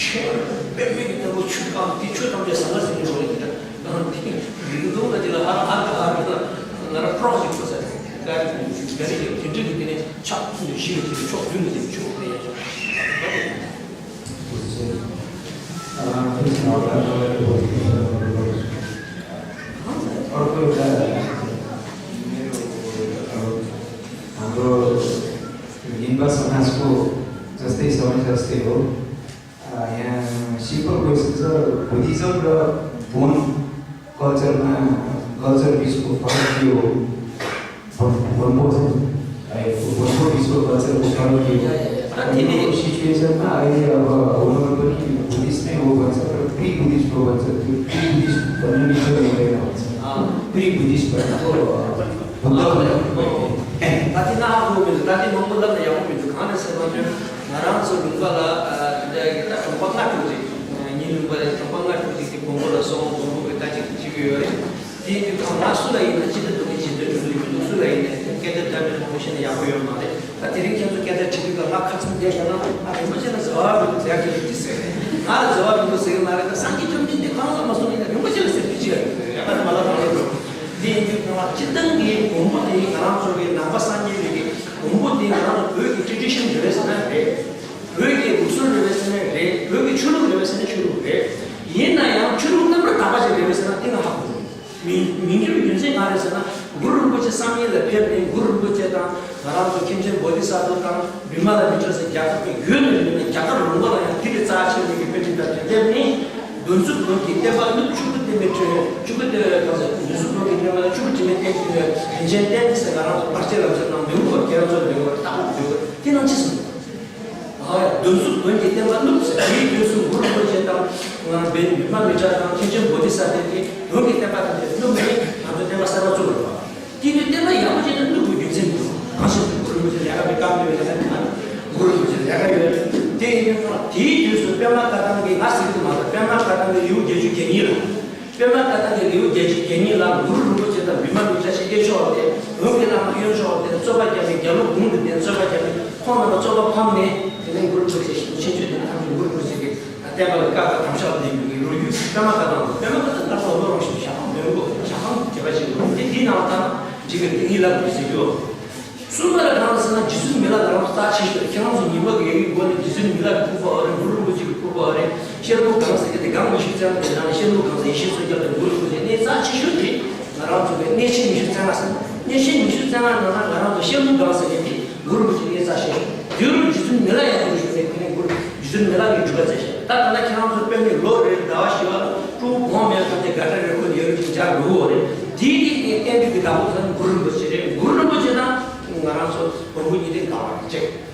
ཆོས་དཔེ་མེད་ཀྱི་ལྟ་བུ་ཆོས་གང་དེ་ཆོས་ཐམས་ཅད་ཟང་ངེ་ཟིང་ངེ་འགྲོ་ལ་ཡིན་ད། ང་དེ་རིག་འདུག་ལ་དེ་ལ་ཧ་ཧ་ཧ་ཧ་ང་རང་པྲོག་ཅིག་ཐུག་ས་རེད། ག་རེ་ག་རེ་ཡོད་དེ་འདྲ་གི་དེ་ནས་ཕྱག་ཐུན་དུ་བཞི་ལ་དེ་ཕྱོགས་བདུན་ལ་དེ་ཆོས་དཔེ་ཡ་ཆོས། अर्को एउटा हाम्रो लिम्बा समाजको जस्तै समय जस्तै हो। यहाँ सिम्पल क्वेसन छ, बुद्धिज्म र बोन कल्चरमा कल्चर बिचको फरक के हो? बोन बोन बोनको बिचको कल्चरको फरक के हो? सिचुएसनमा अहिले अब हुनु पनि बुद्धिस्ट नै हो भन्छ र प्रि बुद्धिस्ट हो भन्छ। त्यो प्रि बुद्धिस्ट भन्ने मिल्छ मिल्दैन भन्छ। प्रि बुद्धिस्ट भनेको बुद्ध भन्ने हो। ད་དེ་ན་ཧ་གོ་མི་འདུག་ད་དེ་མང་པོ་ལབ་ན་ཡག་པོ་མི་འདུག་གང་རེད་ཟེར་ན་ང་རང་ཚོ་ལུང་པ་ལ་ཨ་དེ་འདྲ་ཡི་ད་གྲོང་པ་ལྔ་དྲུག་ཅིག་ཉིན་ལུང་པ་ལ་གྲོང་པ་ལྔ་དྲུག་ཅིག་གི་དགོན་པ་ལ་སོང་། དགོན་པ་གི་ད་ཅིག་བྱེད་ཀྱི་ཡོད་རེད། དེ་ཡིན་དུས་ཁོང་ང་སུ་ལ་ཡིན་ན་ཅི་འདྲ་འདུག་གི་ཇི་འདྲ་འགྲོ་གི་མི་འདུག་སུ་ལ་ཡིན་ན་སྐད་ཆ་འདྲ་མི་མང་པོ་བཤད་ན་ཡག་པོ་ཡོད་མ་རེད། ད་དེ་རིང་ཁྱེད་ཚོ་སྐད་ཆ་དྲི་དུས་ཀ་ང་ཁ་ཚུམ་བསྡད་བཞག་ན་ཨ་རིན་པོ་ཆེ་ལ་ཟེར་བ་མི་འདུག་ཟེར་ཡག་གི་རེད་ཅི་ཟེར། ང་ལ་ཟེར་བ་མི་འདུག་ཟེར་གི་མ་རེད། ད་སངས་རྒྱས་བཅོམ་ལྡན་འདས་ཁོང་ལ་མ་གསུངས་ཡིན་ན་རིན་པོ་ཆེ་ལ་ཟེར་དུས་ཅི་ཡ་རེད། ཡ་ང་ལ་མ་ལ་མ་ལ་འགྲོ། དེ་ཡིན་དུས་ཁོང་ལ་སྤྱིར་བཏང་གི་དགོན་པ་དེ་ང་རང་ཚོ་གི་ནང་པ་སངས་རྒྱས་པའི་གི་དགོན་པ་དེ་ང་རང་ཚོ་བོད་ཀྱི་ཊེ་རེ་ཌི་ཤན་རེད་པས་ཟེར་ན་རེད། བོད་ཀྱི་ལུགས་སྲོལ་རེད་པས་ཟེར་ན་རེད། བོད་ཀྱི་ཆོས་ལུགས་རེད་པས་ཟེར་ན་ཆོས་ལུགས་རེད། ཡིན་ན་ཡང་ཆོས་ལུགས་རྣམ་པར་དག་པ་ཞིག་རེད་པས་ཟེར་ན་དེ་ང་ཧ་གོ་མི་འདུག་མི་མི་འགྱུར་རྒྱུ་མཚན་གང་རེད་ཟེར་ན། གུ་རུ་རིན་པོ་ཆེ་བསམ་ཡས་ལ་ཕེབས་ནས་གུ་རུ་རིན་པོ་ཆེ་དང་ང་རང་ཚོ་མཁན་ཆེན་བོ་དྷི་ས་ཏྭ་དང་བི་མ་ལ་མི་ཏྲ་ཟེར་རྒྱ་གར་པའི་ཡུལ་ནས་ཡིན་ན་རྒྱ་གར་ལུང་པ་ལ་ཡང་དེ་ལས་རྩ་ཆེ་བའི་དཔེ་ཁྲིད་ལྟར་དུ་སླེབས་ནས། འདོན་ཚུལ་དོན་གྱི་བསྟན་པ་བསྣུབས། ཆུ་བོ་བསྟན་པའི་ཁྲོད། ཆུ་བོ་བསྟན་པའི་ཁྲོད་ཟེར། འདོན་ཚུལ་དོན་གྱི་བསྟན་པ་ལ་ཆུ་བོ་དྲི་མེད་བསྟན་གྱི་རིན་ཆེན་བསྟན་ཟེར་ང་རང་ཚོ་བར་ཆད་ལམ་སེལ་ནང་འདོན་དགོས། ཁྱེད་རང་ཚོ་འདོན་དགོས། རྟག་པར་འདོན་དགོས། དེ་ནང་ཅི་གསུངས། ཨ་ཡ། འདོན་ཚུལ་དོན་གྱི་བསྟན་པ་བསྣུབས་ཟེར། དེའི་དུས་སུ་གུ་རུ་རིན་པོ་ཆེ་དང་བི་མ་མི་ཏྲ་དང་མཁན་ཆེན་བོ་དྷི་ས་ཏྭ་གིས་དོན་གྱི་བསྟན་པ་དང་བསྣུབས་ནས་ང་ཚོ་བསྟན་པ་གསར་པ་བཙུགས་པ་རེད་པ། དེ་ནི་བསྟན་པ་ཡག་པོ་བྱས་ན་བསྣུབ་དགོས་རྒྱུ་མཚན་མི་འདུག་གང་ཞིག་གུ་རུ་རིན་པོ་ཆེ་ལས་ཀ་བའི་སྐབས་དེ་བས་ལ་ན་གུ་རུ་རིན་པོ་ཆེ་ལས་ཀ་ཡོད། དེ་ཡིན་དུས་དེའི་དུས་སུ་པདྨ་བཀའ་ཐང་གི་ང་ཟེར་གྱི་མ་རེད། པདྨ་བཀའ་ཐང་གི་ལེའུ་བརྒྱད་ཅུ་གྱ་གཉིས་ལ། པདྨ་བཀའ་ཐང་གི་ལེའུ་བརྒྱད་ཅུ་གྱ་གཉིས་ལ་གུ་རུ་རིན་པོ་ཆེ་དང་བི་མ་མི་ཏྲ་ཞིང་གཤེགས་མཆོག་དེ་བོད་ཀྱི་བླ་མ་གཡོན་ཕྱོགས་དེ་རྩོད་པ་རྒྱག་ནས་རྒྱ་ལོ་འབུམ་དུ་བསྟེན། རྩོད་པ་རྒྱག་ནས་ཁོང་རྣམ་པ་རྩོད་པ་ཕམ་ནས་དེ་ནས་གུ་རུ་རིན་པོ་ཆེ་ཞིག་ཏུ་ཆེན་ཆོས་དེ་ནས་ཐམས་ཅད་གུ་རུ་རིན་པོ་ཆེ་གི་བསྟན་པ་ལ་བཀའ་དང་དམ་བཅའ་ལ་ལྡན་པའི་ལོ་རྒྱུས་པདྨ་བཀའ་ཐང་དང་། པདྨ་བཀའ་ཐང་ལྟར་དུ་བློ་རང་བཞིན་ཞག་པོ་འདོན་དགོས། ཞག་པོ་དེ་བ་ཞིག་འདོན་དེ་འདི་ནང་ལྟར་འགྲིག་གི་འདི་གཉིས་ལ་འདུག་ཟེར་རྒྱུ། གསུམ་པ་ལ་གང་ལ་ཟེར་ན་རྗེ་བཙུན་མི་ལ་ང་རང་རྩ་ཆེ་ཤོས་རེད། ཁྱེད་རང་ཚོ་ཉི་མ་གི་ཡི་གེའི་སྒོ་ནས་རྗེ་བཙུན་མི་ལ་གི་ཕུར་པ་ཨ་རེད། གུ་རུ་རིན་པོ་ཆེ་གི་ཕུར་པ་ཨ་རེད། ཤེར་མོ་སྒང་ཟེར་གྱི་དེ་སྒང་ཉི་ཤུ་རྩ་ལྔ་དེ་ནང་ནས་ཤེར་མོ་སྒང་ཟེར་ཡེ་ཤེས་མཚོ་རྒྱལ་དང་གུ་རུ་རིན་པོ་ཆེ་གནས་རྩ་ཆེ་ཤོས་དེ་ང་རང་ཚོ་གི་གནས་ཆེན་ཉི་ཤུ་རྩ་ལྔ་ཟེར། གནས་ཆེན་ཉི་ཤུ་རྩ་ལྔ་ནང་ན་ང་རང་ཚོ་ཤེར་མོ་སྒང་ཟེར་གྱི་དེ་གུ་རུ་རིན་པོ་ཆེ་གནས་རྩ་ཆེ་ཤོས། དེ་རུ་རྗེ་བཙུན་མི་ལ་ཡང་གུ་རུ་ཞུ་ནས་དེ་ནས་གུ་རུ་རྗེ་བཙུན་མི་ལ་གི་སྒྲུབ་པ་མཛད་ཤག་ད་ད་ལྟ་ཁྱེད་རང་ཚོ་དཔེ་མི་ལོ་རེར་ཟླ་བ་བཞི་བ་ལ་སྤྲོ་བོ་གོང་མའི་ཐམས་ཅད་དགའ་བྲལ་རེ་ཁོ་ནས་ཡོད་རིགས་ཀྱི་འཇའ་འགྲོ་གི་རེད། དེའི་རིགས་ཀྱི་བསྟན་བཅོས་ཀྱི་བདག་པོ་ཚོ་ནི་གུ་རུ་རིན་པོ་ཆེ་རེད། གུ་རུ་རིན་པོ་ཆེ་དང་ ང་རང་ཚོ་བོན་པོ་གཉིས་ལྡན་དགའ་བ་རེད་ཅེས།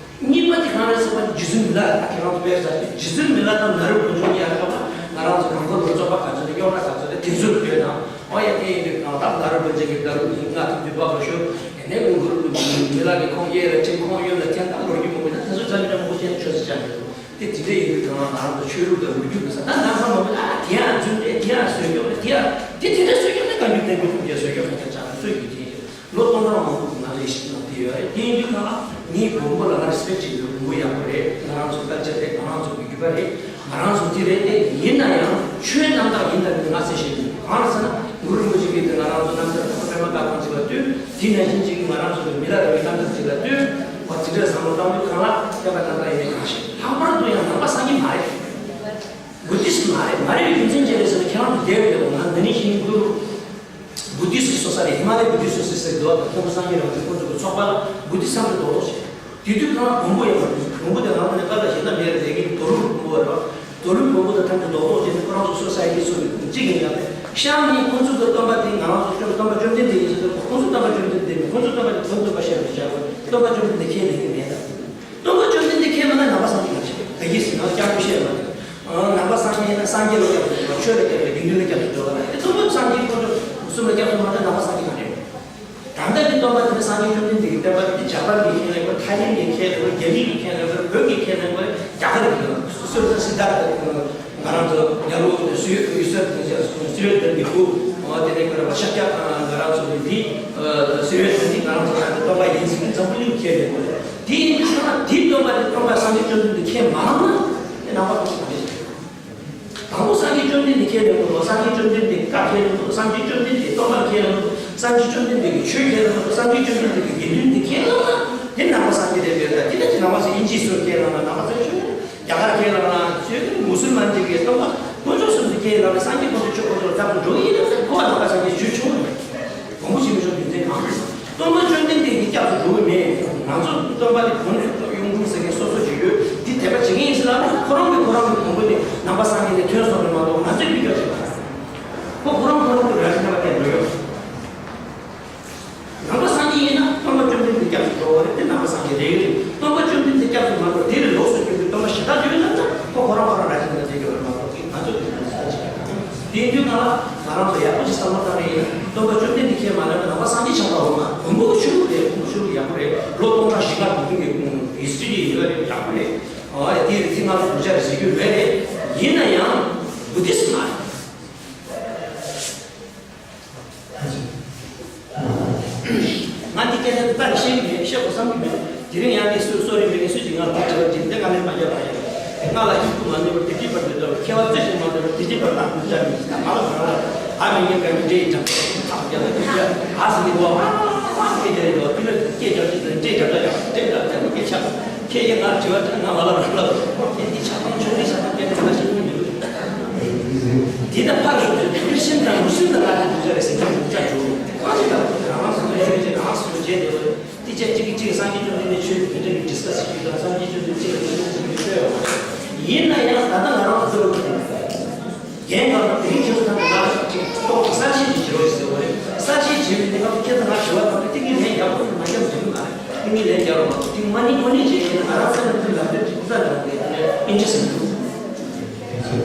གཉིས་པ་དེ་གང་རེད་ཟེར་བ་ནི་རྗེ་བཙུན་མི་ལ་ད་ཁྱེད་རང་ཚོ་དཔེར་ཟ་ཅིག་རྗེ་བཙུན་མི་ལ་དང་ནཱ་རོ་པ་བོན་ཆུང་གཉིས་ཡར་ཁ་བ་ང་རང་ཚོ་གང་ཁོ་ལོ་ཙོ་པ་ག་ཚོད་རེད། སྐྱོ་བྲག་ག་ཚོད་རེད། དེ་ཚོར་ཡོད་ན་ཨོ་ཡ་དེ་ཡིན་དུས་གང་ལྟར་ནཱ་རོ་པ་བོན་ཆུང་གི་ལ་རུ་ལྔ་ཐུབ་དུས་བབ་པ་ཤོར། དེ་ནས་ཀུན་གུ་རུ་མི་ལ་གི་ཁོང་གཡས་ལ་ཁྲིད་ཁོང་གཡོན་ལ་འཐེན། ད་ལོ་རྒྱུས་མང་པོ་ཡིན་ན་དེ་ཚོ་རྩ་ནས་ཡང་མང་པོ་བཤད་ན་ཆོས་ཟེར་བྱ་མི་རུང་། དེ་དེ་འདྲ་ཡིན་དུས་གང་ང་རང་ཚོ་ཆོས་ལུགས་དང་ལོ་རྒྱུས་ཀྱི་ས་ད་ནང་ས་མང་པོ་ཨ་དེ་ཡང་རྫུན་རེད། དེ་ཡང་བཟོས་སྐྱོག་རེད། དེ་ཡང་དེ་དེ་འདྲ་བཟོས་སྐྱོག་ནས་བཀའ་འགྱུར་བསྟན་པའི་ཁུངས་སྐྱེལ་བཟོས་སྐྱོག་ཁ་ཁྱབ་ཆགས་ན་སུས་ཡིན་དེ་ཡིན། ལོ་སྟོང་ཕྲག་མང་པོ་གི་ནང་ལས་ཤིག་ནང་དེ་ཡོད་རེད། དེ་ཡིན་དུས་གང་ལ་ངས་བོན་པོ་ལ་ང་རེ་སི་པེག་བྱེད་ཡོད། བོན་པོ་ཡག་པོ་རེད། ང་རང་ཚོ་ཀལ་ཅར་རེད། ང་རང་ཚོ་གི་རྒྱུད་པ་རེད། ང་རང་ཚོ་དེ་རེད། དེ་ཡིན་ན་ཡང་ཆོས་རྣམ་དག་ཡིན་དང་མིན་ང་ཟེར་ཤེས་ཀྱི་འདུག་གང་རེད་ཟེར་ན་གུ་རུ་རིན་པོ་ཆེ་གིས་དེ་ང་རང་ཚོ་རྣམ་ཐར་དང་པད་མ་དཀར་ཁང་ཅིག་ལ་ལྟོས། དེ་ནང་བཞིན་ཅིག་ང་རང་ཚོ་གི་མི་ལ་རས་པའི་རྣམ་ཐར་ཅིག་ལ་ལྟོས། བ་དེ་འདྲ་བསམ་བློ་བཏང་དུས་གང་ལ་བསྟན་པ་རྣམ་དག་ཡིན་མིན་གང་ཤེས། ལྷག་པར་དུ་ཡང་ནང་པ་སངས་རྒྱས་མ་རེད། བུ་དིསྟ་མ་རེད། མ་རེད་པའི་རྒྱུ་མཚན་ཅི་རེད་ཟེར་ན་ཁྱེད་རང་ཚོ་བསྡད་ཡོད་པ་ང་འདི་ནས་ཤེས་ཀྱི་འདུག་བུ་དིསྟ་གི་སོ་ས་རེད། ཧི་མ་ལའི་བུ་དིསྟ་སོ་ས་ཟེར་འདུག་བ། ཐོན་པོ་སངས་རྒྱས་རང་ཚོའི་ཁོང་ཚོ་གི་ཚོགས་པ་ལ་བུ་དིསྟ་ཚང་གི་རྡོག་རྡོག་བྱས། དེ་དུས་ཁོ་རང་བོན་པོ་ཡང་མ་རེད། བོན་པོ་དེ་ང་ཚོ་ནས་ཀ་ལ་གཞན་དག་མེད་རེད་ཟེར་གྱི་འདུག་མདོ་ལུགས་བོན་པོ་རེད་བ། མདོ་ལུགས་བོན་པོ་དང་ཐམས་ཅད་རྡོག་རྡོག་བྱས་ནས་ཁོ་རང་ཚོ་སོ་ས་ཡི་སོ་གི་གཅིག་ཡིན་ཡང་མེད། གཤམ་ནས་ཁོ་ཚོ་གི་སྟོན་པ་དེ་ང་རང་ཚོ་སྟོན་སྟོན་པ་བཅོམ་ལྡན་འདས་ཡིན་ཟེར་དུས་ཁོ་ཚོ་སྟོན་པ་བཅོམ་ལྡན་འདས་མེད། ཁོ་ཚོ་སྟོན་པ་དེ་བོན་སྟོན་པ་ཞེས་པ་ཞིག་བྱ་དགོས། སྟོན་པ་བཅོམ་ལྡན་འདས་ཁས་ལེན་གྱི་མེད་ད། སྟོན་པ་བཅོམ་ལྡན་འདས་ཁས་མ་ན་ནང་པ་སངས་རྒྱས་ག་རེ་བྱེད། ད་གིན་ཟེར་ན་སྐྱབས་མགོན་བཤད་མ་རེད། ནང་པ་སངས་རྒྱས་ཡིན་ན་སངས་རྒྱས་ལ་སྐྱབས་སུ་འགྲོ་བ། ཆོས་ལ་སྐྱབས་སུ་འགྲོ་བ་ལ་དེ་སྟོན་པ་སངས་རྒྱས་ཁོ་ཚོ་གསུམ་ལ་སྐྱབས་སུ་མ་འགྲོ་ནང་པ་སངས་རྒྱས་ག་རེ་རེད། ད་ལྟ་གི་སྟོན་པ་དེ་ནི་སངས་རྒྱས་བཅོམ་ལྡན་འདས་ཀྱི་བསྟན་པ་དེ་འཇར་པན་གྱིས་ཁས་ལེན་དགོས། ཐའི་ལེན་གྱིས་ཁས་ལེན་དགོས། རྒྱ་མི་གིས་ཁས་ལེན་དགོས། བོད་ཀྱིས་ཁས་ལེན་དགོས། རྒྱ་གར་གྱིས་ཁས་ལེན་དགོས། སུ་ར་སི་ད་ང་རང་ཚོ་ཉ་ལོ་སུ་ཡོད་སུ་ཡོད་སུ་ཡོད་དེ་མི་ཁུ་དེ་ནས་ཁོ་ར་བ་ཤཱཀྱ་ང་རང་ཚོ་གི་འདི་སུ་ཡོད་དེ་ང་རང་ཚོ་ད་སྟོན་པ་ཡིན་ཟེར་གྱི་འཛམ་བུ་གླིང་ཁས་ལེན་དགོས། དེ་ཡིན་དུས་ཙང་དེའི་སྟོན་པ་དེ་སྟོན་པ་སངས་རྒྱས་བཅོམ་ལྡན་འདས་ཁས་མ་བླངས་ན་དེ་ནང་པ་གང་ཞིག་མ་རེད། དང་པོ་སངས་རྒྱས་བཅོམ་ལྡན་འདས་ཁས་ལེན་དགོས། སངས་རྒྱས་བཅོམ་ལྡན་འདས་བཀའ་ཁས་ལེན་དགོས། སངས་རྒྱས་བཅོམ་ལྡན་འདས་སྟོན་པ་ཁས་ལེན་དགོས། སངས་རྒྱས་བཅོམ་ལྡན་འདས་ཀྱི་ཆོས་ཁས་ལེན་དགོས། སངས་རྒྱས་བཅོམ་ལྡན་འདས་ཀྱི་དགེ་འདུན་འདི་ཁས་བླངས་ན་དེ་ནང་པ་སངས་རྒྱས་རེད་པས། ད་དེ་ལྟ་ཅི་ནང་པ་ཟེར་དབྱིན་ཇིའི་སྲོལ་ཁས་བླངས་ན་ནང་པ་ཟེར་ཆོས་རེད། རྒྱ་གར་ཁས་བླངས་ན་ཆོས་རེད། མུ་སུལ་མན་གྱི་གི་སྟོན་པ་དཀོན་མཆོག་གསུམ་དུ་ཁས་བླངས་ནས་སངས་རྒྱས་དཀོན་མཆོག་ཆོས་དཀོན་མཆོག་ལ་སྐྱབས་སུ་འགྲོ་གི་ཡིན་ན་ཁོ་བ་ནང་པ་སངས་རྒྱས་ཞུ་ཆོག་གི་མེད། དགོངས་པ་ཞིག་མི་ཆོག་རྒྱུ་མཚན་གང་རེད། སྟོན་པ་བཅོམ་ལྡན་འདས་ཀྱི་སྐྱབས་སུ་འགྲོ་གི་མེད། ང་ཚོ་སྟོན་པ་དེ་བོན་ཚུལ་དང་གཡུང་དྲུང་ཟེར་མཁན་སོ་སོ་ཅིག་ཡོད། དེ་དད་པ་བྱེད་མཁན་ཡིན་ཟེར་ལ་ཁོ་རང་གིས་ཁོ་རང་གི་གོང་བུ་ནས་ནང་པ་སངས་རྒྱས་ནས་ཐོན་སོང་རེད་མ་གཏོགས་ང་ཚོས་ཕུད་རྒྱག་བྱེད་པ་རེད། ཁོ་ཁོ་རང་ཁོ་རང་གི་ར་ཤི་ན་པ་དེ་འགྲོ་ཡོད། ནང་པ་སངས་རྒྱས་ཡིན་ན་སྟོན་པ་བཅོམ་ལྡན་འདས་སྐྱབས་སུ་འགྲོ་བ་རེད། དེ་ནང་པ་སངས་རྒྱས་རེད་ཡོད་རེད། སྟོན་པ་བཅོམ་ལྡན་འདས་སྐྱབས་སུ་མ་འགྲོ་དེ་ལས་ལོགས་སུ་གྱུར་པའི་སྟོན་པ་གཞན་དག་ཡོད་ན་ད་ཁོ་ཁོ་རང་ཁོ་རང་ར་ཤི་ན་དེ་འགྲོ་བ་རེད་མ་གཏོགས་ང་ཚོ་དེ་འདྲ་ས་ཅིག་དེ་ཡིན་དུས་ང་ལ་ང་རང་ཚོ་ཡག་པོ་ཅིག་བསམ་བློ་བཏང་ནས་ཡིན་ན་སྟོན་པ་བཅོམ་ལྡན་འདས་ཁས་མ་ལེན་ན་ནང་པ་སངས་རྒྱས་ཆགས་པ་འོང་མ། བོན་པོ་གི་ཆོས་ལུགས་རེད། བོན་པོ་ཆོས་ལུགས་ཡག་པོ་རེད། ལོ་སྟོང་ཕྲག་བཞི་ལྔ་འགྲོ་མཁན་གྱི་ཧི་སི་ཊོ་རི་ཡོད་རེད། ཡག་པོ་རེད། ཨོ་ཡ་དེ་རེད། དེ་ང་ཚོ་གུས་ཅག་རེད་ཟེར་རྒྱུ་མེད་རེད། ཡིན་ན་ཡང་བུ་དིསྟ་མ་རེད། ང་འདི་སྐད་ཆ་འདི་ལྟ་རེ་བཤད་ཀྱི་མེད། བཤད་དགོས་བསམ་གྱི་མེད། དེ་རིང་ཡང་འདི་སུས་གསོལ་རས་མེད་མཁན་སུས་ཀྱིས་ང་ལ་འདི་དྲི་བ་དྲིས་འདི་ང་ལན་མ་རྒྱབ་པ་ཡིན། ང་ལ་ཡིད་དུ་མ་ནུས་པར་དེ་དྲིས་པར་མི་འདོད་པར་མཁས་པ་རྩོད་ཅིག་མ་འདོད་པར་དེ་དྲིས་པར་ལྟ་དགོས་ཅག་མི་ཟེར། ང་ལ་ང་ལ་ཨ་མི་ངན་ག་མི་འདྲེ་ཡི་དྲང་ཐག་རྒྱ་ལ་དེ་རྒྱ་ཨ་སི་ནི་གོ་ཨ་ཨ་སྐད་རྒྱག་ཡོད། དེ་ལ་སྐད་རྒྱག་ཅིག་ལ་འདྲེ་རྒྱག་འདྲ་ཡག་འདྲེ་རྒྱག་འདྲ་སྐད་ཆགས། ཁྱེད་ཀྱིས་ང་དྲི་བ་དྲིས་ང་ང་ལ་རང་ལ་ཁྱེད་འདི་ཆགས་སྡང་ཆུང་འདི་ཆགས་སྡང་སྐད་ཆ་ང་ཤེས་ཀྱི་མི་འདུག་དེ་ལྟར་ཕར་ཞོག་ཚུལ་ཕུར་ཤིན་དང་མུ་སུལ་དང་ང་དེ་དུས་ཚོད་རེ་ཟིན་ཀྱང་འདུག་ཅག་འགྲོ་ཁོ་ཅིག་དང་རང་སོ་སོའི་ཆོས་བྱེད་རང་སོ་སོ་བྱེད་དེ་བ་དེ་ཅག་གཅིག་གིས་གཅིག་སངས་རྒྱས་བཅོམ་ལྡན་འདས་ཆོས་ཀྱི་འདི་འདྲ་གི་ཌིས་ཀ་སི་བྱེད་དང་སངས་རྒྱས་བཅོམ་ལྡན་འདས་གཅིག་ལ་གཅིག་ལ་གཅིག་གི་ཆོས་ཡོད་པ་ཡིན་ན་ཡང་ད་ལྟ་ང་རང་ཚོ་རྒན་གང་དང་བུད་མེད་ཁྱེད་ཚོ་ཚང་མ་ང་ལ་ཅིག་ཏོག་ཙམ་གསལ་བཤད་ཅིག་བྱེད་རོགས་ཞེས་ཟེར་བ་རེད། གསལ་བཤད་བྱེད་པའི་གནས་སྐབས་ཁྱེད་ཚོ་ང་དྲི་བ་དང་པོ་ཏིག་ཏིག་ལན་རྒྱག་དགོས་མ་རྒྱབ་འགྲིག་གི་མ་རེད། ཏིག་ཏིག་ལན་རྒྱག་རོགས་མ་གཏོགས་ཏིག་མ་ནི་ཁོ་ནི་བྱེད་ཡིན་ན་ང་རང་ཚོ་ནང་ཚུད་ལབ་དུས་ཅིག་ཚ་འདྲ་བོ་རེད། དེ་ནས་ཨིན་ཇི་སེམས་འདུག Sir,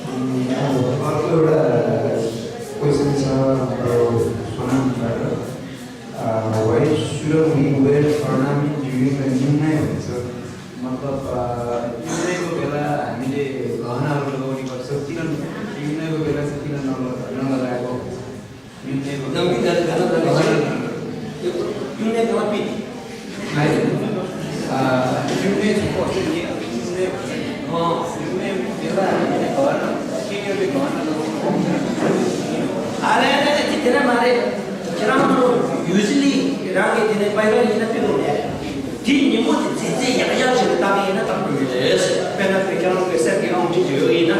um, I have a particular, uh, question, sir, for Sonam, sir. Uh, why shouldn't we wear ornament during the Nyungnai, sir? मतलब, अ, न्युनैको बेला हामीले गहनाहरू लगाउने गर्छौँ, किन न्युनैको बेला चाहिँ किन नल-, नलगाएको? न्युनैको नम्बी गहना लगाउने गर्छौँ। गहना नलगाउने। यो न्युनै कहाँ पिने? है? अ, न्युनै चाहिँ पर्छ नि, न्युनै, अँ। न्युनैको बेला हामीले गहना, केटीहरूले गहना लगाउने गर्छ। अरे, अरे, अरे, त्यो धेरै मारे। खेलाउनु, usually रागे धेरै बाहिर लिन पिउनु हुँदैन। དེའི་ཉིན་མོ་དེ་མཛེས་མཛེས་ཡག་ཡག་ཞིག་ལ་བཏང་ཡིན་ན་བཏང་དགོས་ཀྱི་རེད། དཔེར་ན་བོད་རྒྱལ་ལོ་གེ་སར་གྱི་ཨང་ཀྲིག་ཅིག་ཡོད་ཡིན་ན།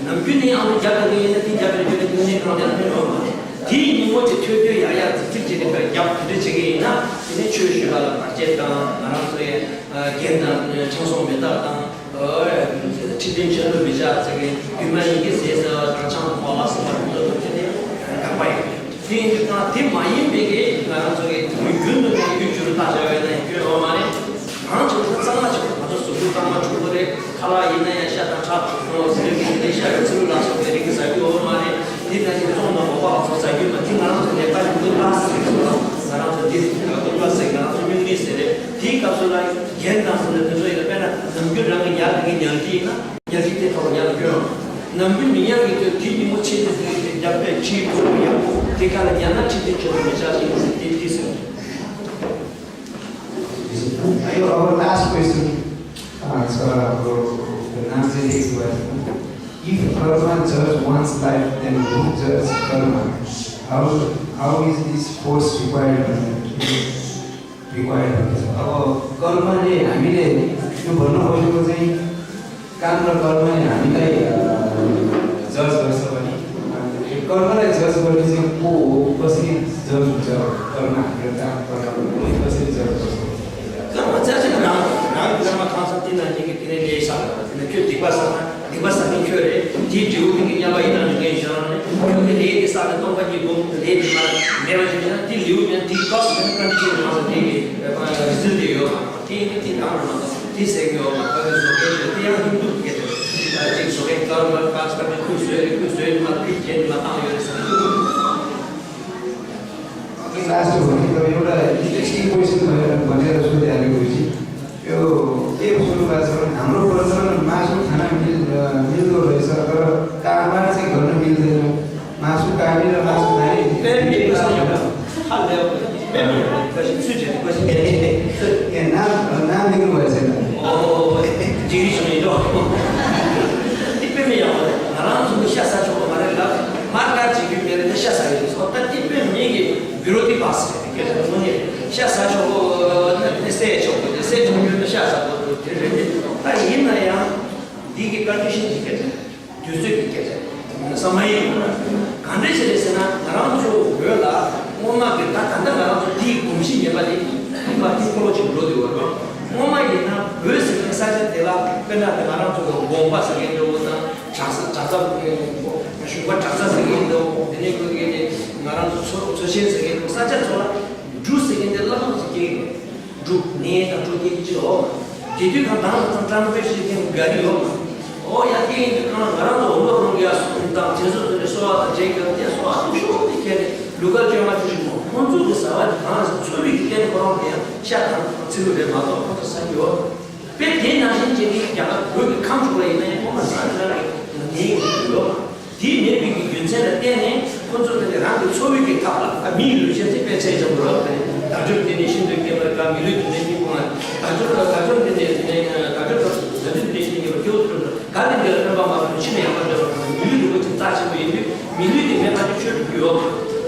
ནམ་རྒྱུན་ནས་ཨང་ཀྲིག་རྒྱབ་ཡོད་ཡིན་ན་དེ་རྒྱབ་ཡོད་ཡོད་ན་དེ་ནས་གང་དེ་ལ་ཕན་ཡོད་མ་རེད། དེའི་ཉིན་མོ་དེ་ཐོས་ཐོས་ཡག་ཡག་ཙིག་ཙིག་ཅིག་ལ་རྒྱབ་དེ་འདྲ་བྱེད་ཀྱི་ཡིན་ན་དེ་ནས་ཆོས་ཞུས་པ་ལ་བར་ཆད་དང་ང་རང་ཚོའི་རྒན་དང་ཆང་སོང་མེ་སྟག་དང་ཁྲི་ལྡན་ཆོས་ལུགས་མི་ཆགས་ཟེར་གི་རྒྱུ་མ་ཡིན་གྱི་ཟས་ཟ་བ་དང་ཆང་ཁོག་ལ་ཟ་བ་དེ་ཚོ་དེ་ནས་དགག་པ་ཡོད། དེ་ཡིན་དུས་ད་དེ་མ་ཡིན་པའི་གི་ང་རང་ཚོ་གི་དུས་རྒྱུན་དུ་ནས་ཡུལ་སྤྱི་ བྱ་བའི་ནང་སྐྱོན་ཡོད་མ་རེད། གང་བྱུང་ན་གཙང་མ་བྱེད་དགོས། ང་ཚོ་གཟུགས་པོ་གཙང་མ་བྱུང་དགོས་རེད། ཁ་ལག་ཡིན་ན་ཡང་ཤ་དང་ཁྲག་ཁོང་ཟེར་གྱི་དེ་ཤ་ཡི་ཚིལ་ལུ་ལ་སོགས་པའི་རིགས་ཟ་རྒྱུ་ཡོད་མ་རེད། དེ་ནང་གི་བཙོང་དང་འོ་པ་ཚོ་ཟ་རྒྱུ་མ་དེ་ང་རང་ཚོ་ནད་པ་ཡིན་དུས་པ་ཟེར་གྱི་ང་རང་ཚོ་དེ་ང་ཚོ་སྨྱུང་གནས་ཟེར་རེད། དེའི་སྐབས་སུ་ལ་རྒན་དང་སོགས་ལ་དེ་ཚོ་ཡིན་ན་དཔེར་ན་ནམ་རྒྱུན་རང་གི་ཉལ་གི་ཉལ་གི་ཡིན་ན། ཉལ་ཁྲི་དེ་ཐོག་ཉལ་ལ་སྐྱོན། ནམ་རྒྱུན་མི་ཉལ་གི་དུས་དེ་ཉིན་མོ་ཕྱེད་དེ་དུས་དེ་རྒྱབ་པས་ཕྱིའི་ཐོག་ཏུ་ཡག་པོ་དེ་ག་ལ་ཉལ་ན་ཕྱི་དེ་ཆོད་དུ་མི་བྱ་ཞིང་ཟེར་དེ་དེ་ཟེར། Our last question, uh, so, uh, the Namzeli question. If karma judge one's life, then who judges karma? How, how is this force required? Required हुन्छ। अब कर्मले हामीले त्यो भन्न खोजेको चाहिँ काम र कर्मले हामीलाई जज गर्छ भने, अनि कर्मलाई जज गर्ने चाहिँ को हो, कसरी जज हुन्छ? कर्म, हाम्रो काम, कर्म कसरी जज गर्छ? कर्म चाहिँ चाहिँ राम राम कर्म खान्छ। तिनीहरूले तिनीहरूले साथ तिनीहरू त्यो दिक्क पार्छ। ལེགས་པ་བསམ་མཁན་ཁྱོད་རེད། དེའི་འབྲས་བུ་མི་གི་མཉམ་པ་ཡིན་ན་མི་ངན་བཞག་ནས་ཁྱོད་ཀྱི་ལས་དེ་བསགས་ནས་སྟོང་པ་ཉིད་སྒོམ་ལས་དེ་མ་མེད་པ་ཞིག་ཡིན་ན་དེ་ལེའུ་མེད་དེ་ཀོ་སི་མེད་ཀོན་ཌི་ཤན་དུ་མ་སོང་དེ་གི་རི་ཟལ་དེ་ཡོད་མ་དེ་ཡིན་དེ་དང་མ་སོང་དེ་ཟེར་གི་ཡོད་མ་ཁ་གི་བཟོ་མཁན་ཞིག་དེ་ཡང་ཧིན་དུ་སྐད་དེ་ཅིག་བཟོ་མཁན་ཀ་རུ་མ་ཀ་སི་ཀ་མེད་ཁུལ་བཟོས་རེད། ཁུལ་བཟོས་ནི་མ་ཁུལ་རྒྱན་ནི་མ་བཏང་ཡོད་རེད་ཟེར་ན། Last one, you know, you know, the interesting question, uh, भनेर सोधेको थियो। यो के सुरु भएको छ भने हाम्रो प्रचलनमा मासु खान मिल-, अ, मिल्दो रहेछ, तर कारोबार चाहिँ गर्न मिल्दैन। मासु काट्ने र मासु खाने ए, मिल्दो रहेछ। ए, नाम, नाम लेख्नु भएछ नि। ང་རང་ཚོ་ཤ་ཟ་ཆོག་གི་མ་རེད་ལ། མར་ཀ་ཅིག་གི་མེ་རེད་ཤ་ཟ་ཡོད་སོ། ད་ཏི་པེ་མི་གི་བི་རོ་ཏི་པ་སི་རེད། ཤ་ཟ་ཆོག་གོ་ན་དེ་སེ་ཆོག་གོ་དེ་སེ་ཆོག་གོ་ན་ཤ་ཟ་གོ་དེ་རེད། ད་ཡིན་ན་ཡང་འདི་གི་ཀོན་ཌི་ཤན་ཅིག་སྐད་ཆ་དུས་ཚོད་ཀྱི་སྐད་ཆ་ས་མ་ཡིན་གང་འདྲ་ཞིག་རེད་ཟེར་ན་ང་རང་ཚོ་བོད་ལ་སྔོན་མ་གི་ད་ད་ལྟ་ང་རང་ཚོ་འདིའི་གོམས་གཤིས་ངན་པ་དེ་ཡིན་པ་དེ་ཁོ་ལོ་ཅིག་འགྲོ་དུས་བར་སྔོན་མ་ཡིན་ན་བོད་ཟེར་མཁན་ས་ཆ་དེ་ལ་དཔེར་ན་དེ་ང་རང་ཚོ་གི་དགོན་པ་ཟེར་མཁན་འདྲ་བོ་དང་། གྲྭ་ས་གྲྭ་ས་ཞུགས་པ་གྲྭ་ས་ཟེར་གྱི་འདུག་དེ་ནས་ཁོ་གིས་ནི་ང་རང་ཚོ་མཚོ་མཚོ་ཆེན་ཟེར་གྱི་འདུག་ས་ཆ་ཚོ་ལ་འབྲུ་ཟེར་གྱི་འདི་བླ་མ་ཟེར་གྱི་འབྲུ་ནས་དང་འབྲུ་སྐྱེ་གི་ཅི་ཡོད་མ། དེ་དུས་ཁང་དང་ལ་ཚང་ཀྲང་པེ་ཤི་ཐེམ་ག་རི་ཡོད་མ། ཨོ་ཡ་དེ་ཡིན་དུས་ཁང་ང་རང་ཚོ་འོ་ལོ་རོང་གི་ཡ་སོ་དང་དེ་ཚོ་ཚོ་ནས་གསོ་བ་དང་བྱེད་དགོས་དེ་གསོ་བ་ཐུག་ཤོག་དེ་ཁྱེད་ནས་ལུ་ག་བཅོས་མ་ཐུག་ཤོག་མོ་ཁོང་ཚོ་གི་ཟ་བ་དེ་གང་ཟེར་ཚོ་བའི་གི་རྟེན་ཁོ་རང་དེ་ཡང་ཤ་དང་ཚིལ་ལུ་རེད་མ་གཏོགས་ཁོ་ཚོ་ཟ་གི་ཡོད། དཔེ་དེ་ནང་བཞིན་བྱས་ཏེ་རྒྱ་གར་བོད་ཀྱི་ཁམས་ཕྱོགས་ལ་ཡིན་ན་ཡང་ཁོ་མ་ཟ་ནི་རང་གི་ནད་ཡོད་མ། དེའི་ནད་པའི་གི་རྒྱུ་མཚན་ལ་བརྟེན་ནས་ཁོ་ཚོ་ནི་རང་གི་འཚོ་བའི་གི་ཐབས་ལ་ཨ་མིའི་ལུས་ཅན་ཚེ་དཔེ་ཚད་ཆེན་པོ་རབ་དང་དུ་ལྡན་ནས་ཤིན་ཏུ་སྐྱེ་བར་དཀའ། མི་ལུས་དུ་ནས་སྙིང་པོ་ང་དུ་ལྡན་དུ་ལྡན་ནས་དུ་ལྡན་དུ་ལྡན་ནས་སྙིང་པོ་སྐྱེ་བོ་དུ་ལྡན་ག་ལས་འདི་ལ་སྨན་པ་མ་ཐོན་ཕྱི་ནས་ཡང་མ་འདྲ་བར་མི་ལུས་རིན་པོ་ཆེ་རྩ་ཆེན་པོ་ཡིན་དུས་མི་ལུས་དེ་མེད་པ་དེ་ཆོས་སྒྲུབ་རྒྱུ་ཡོད།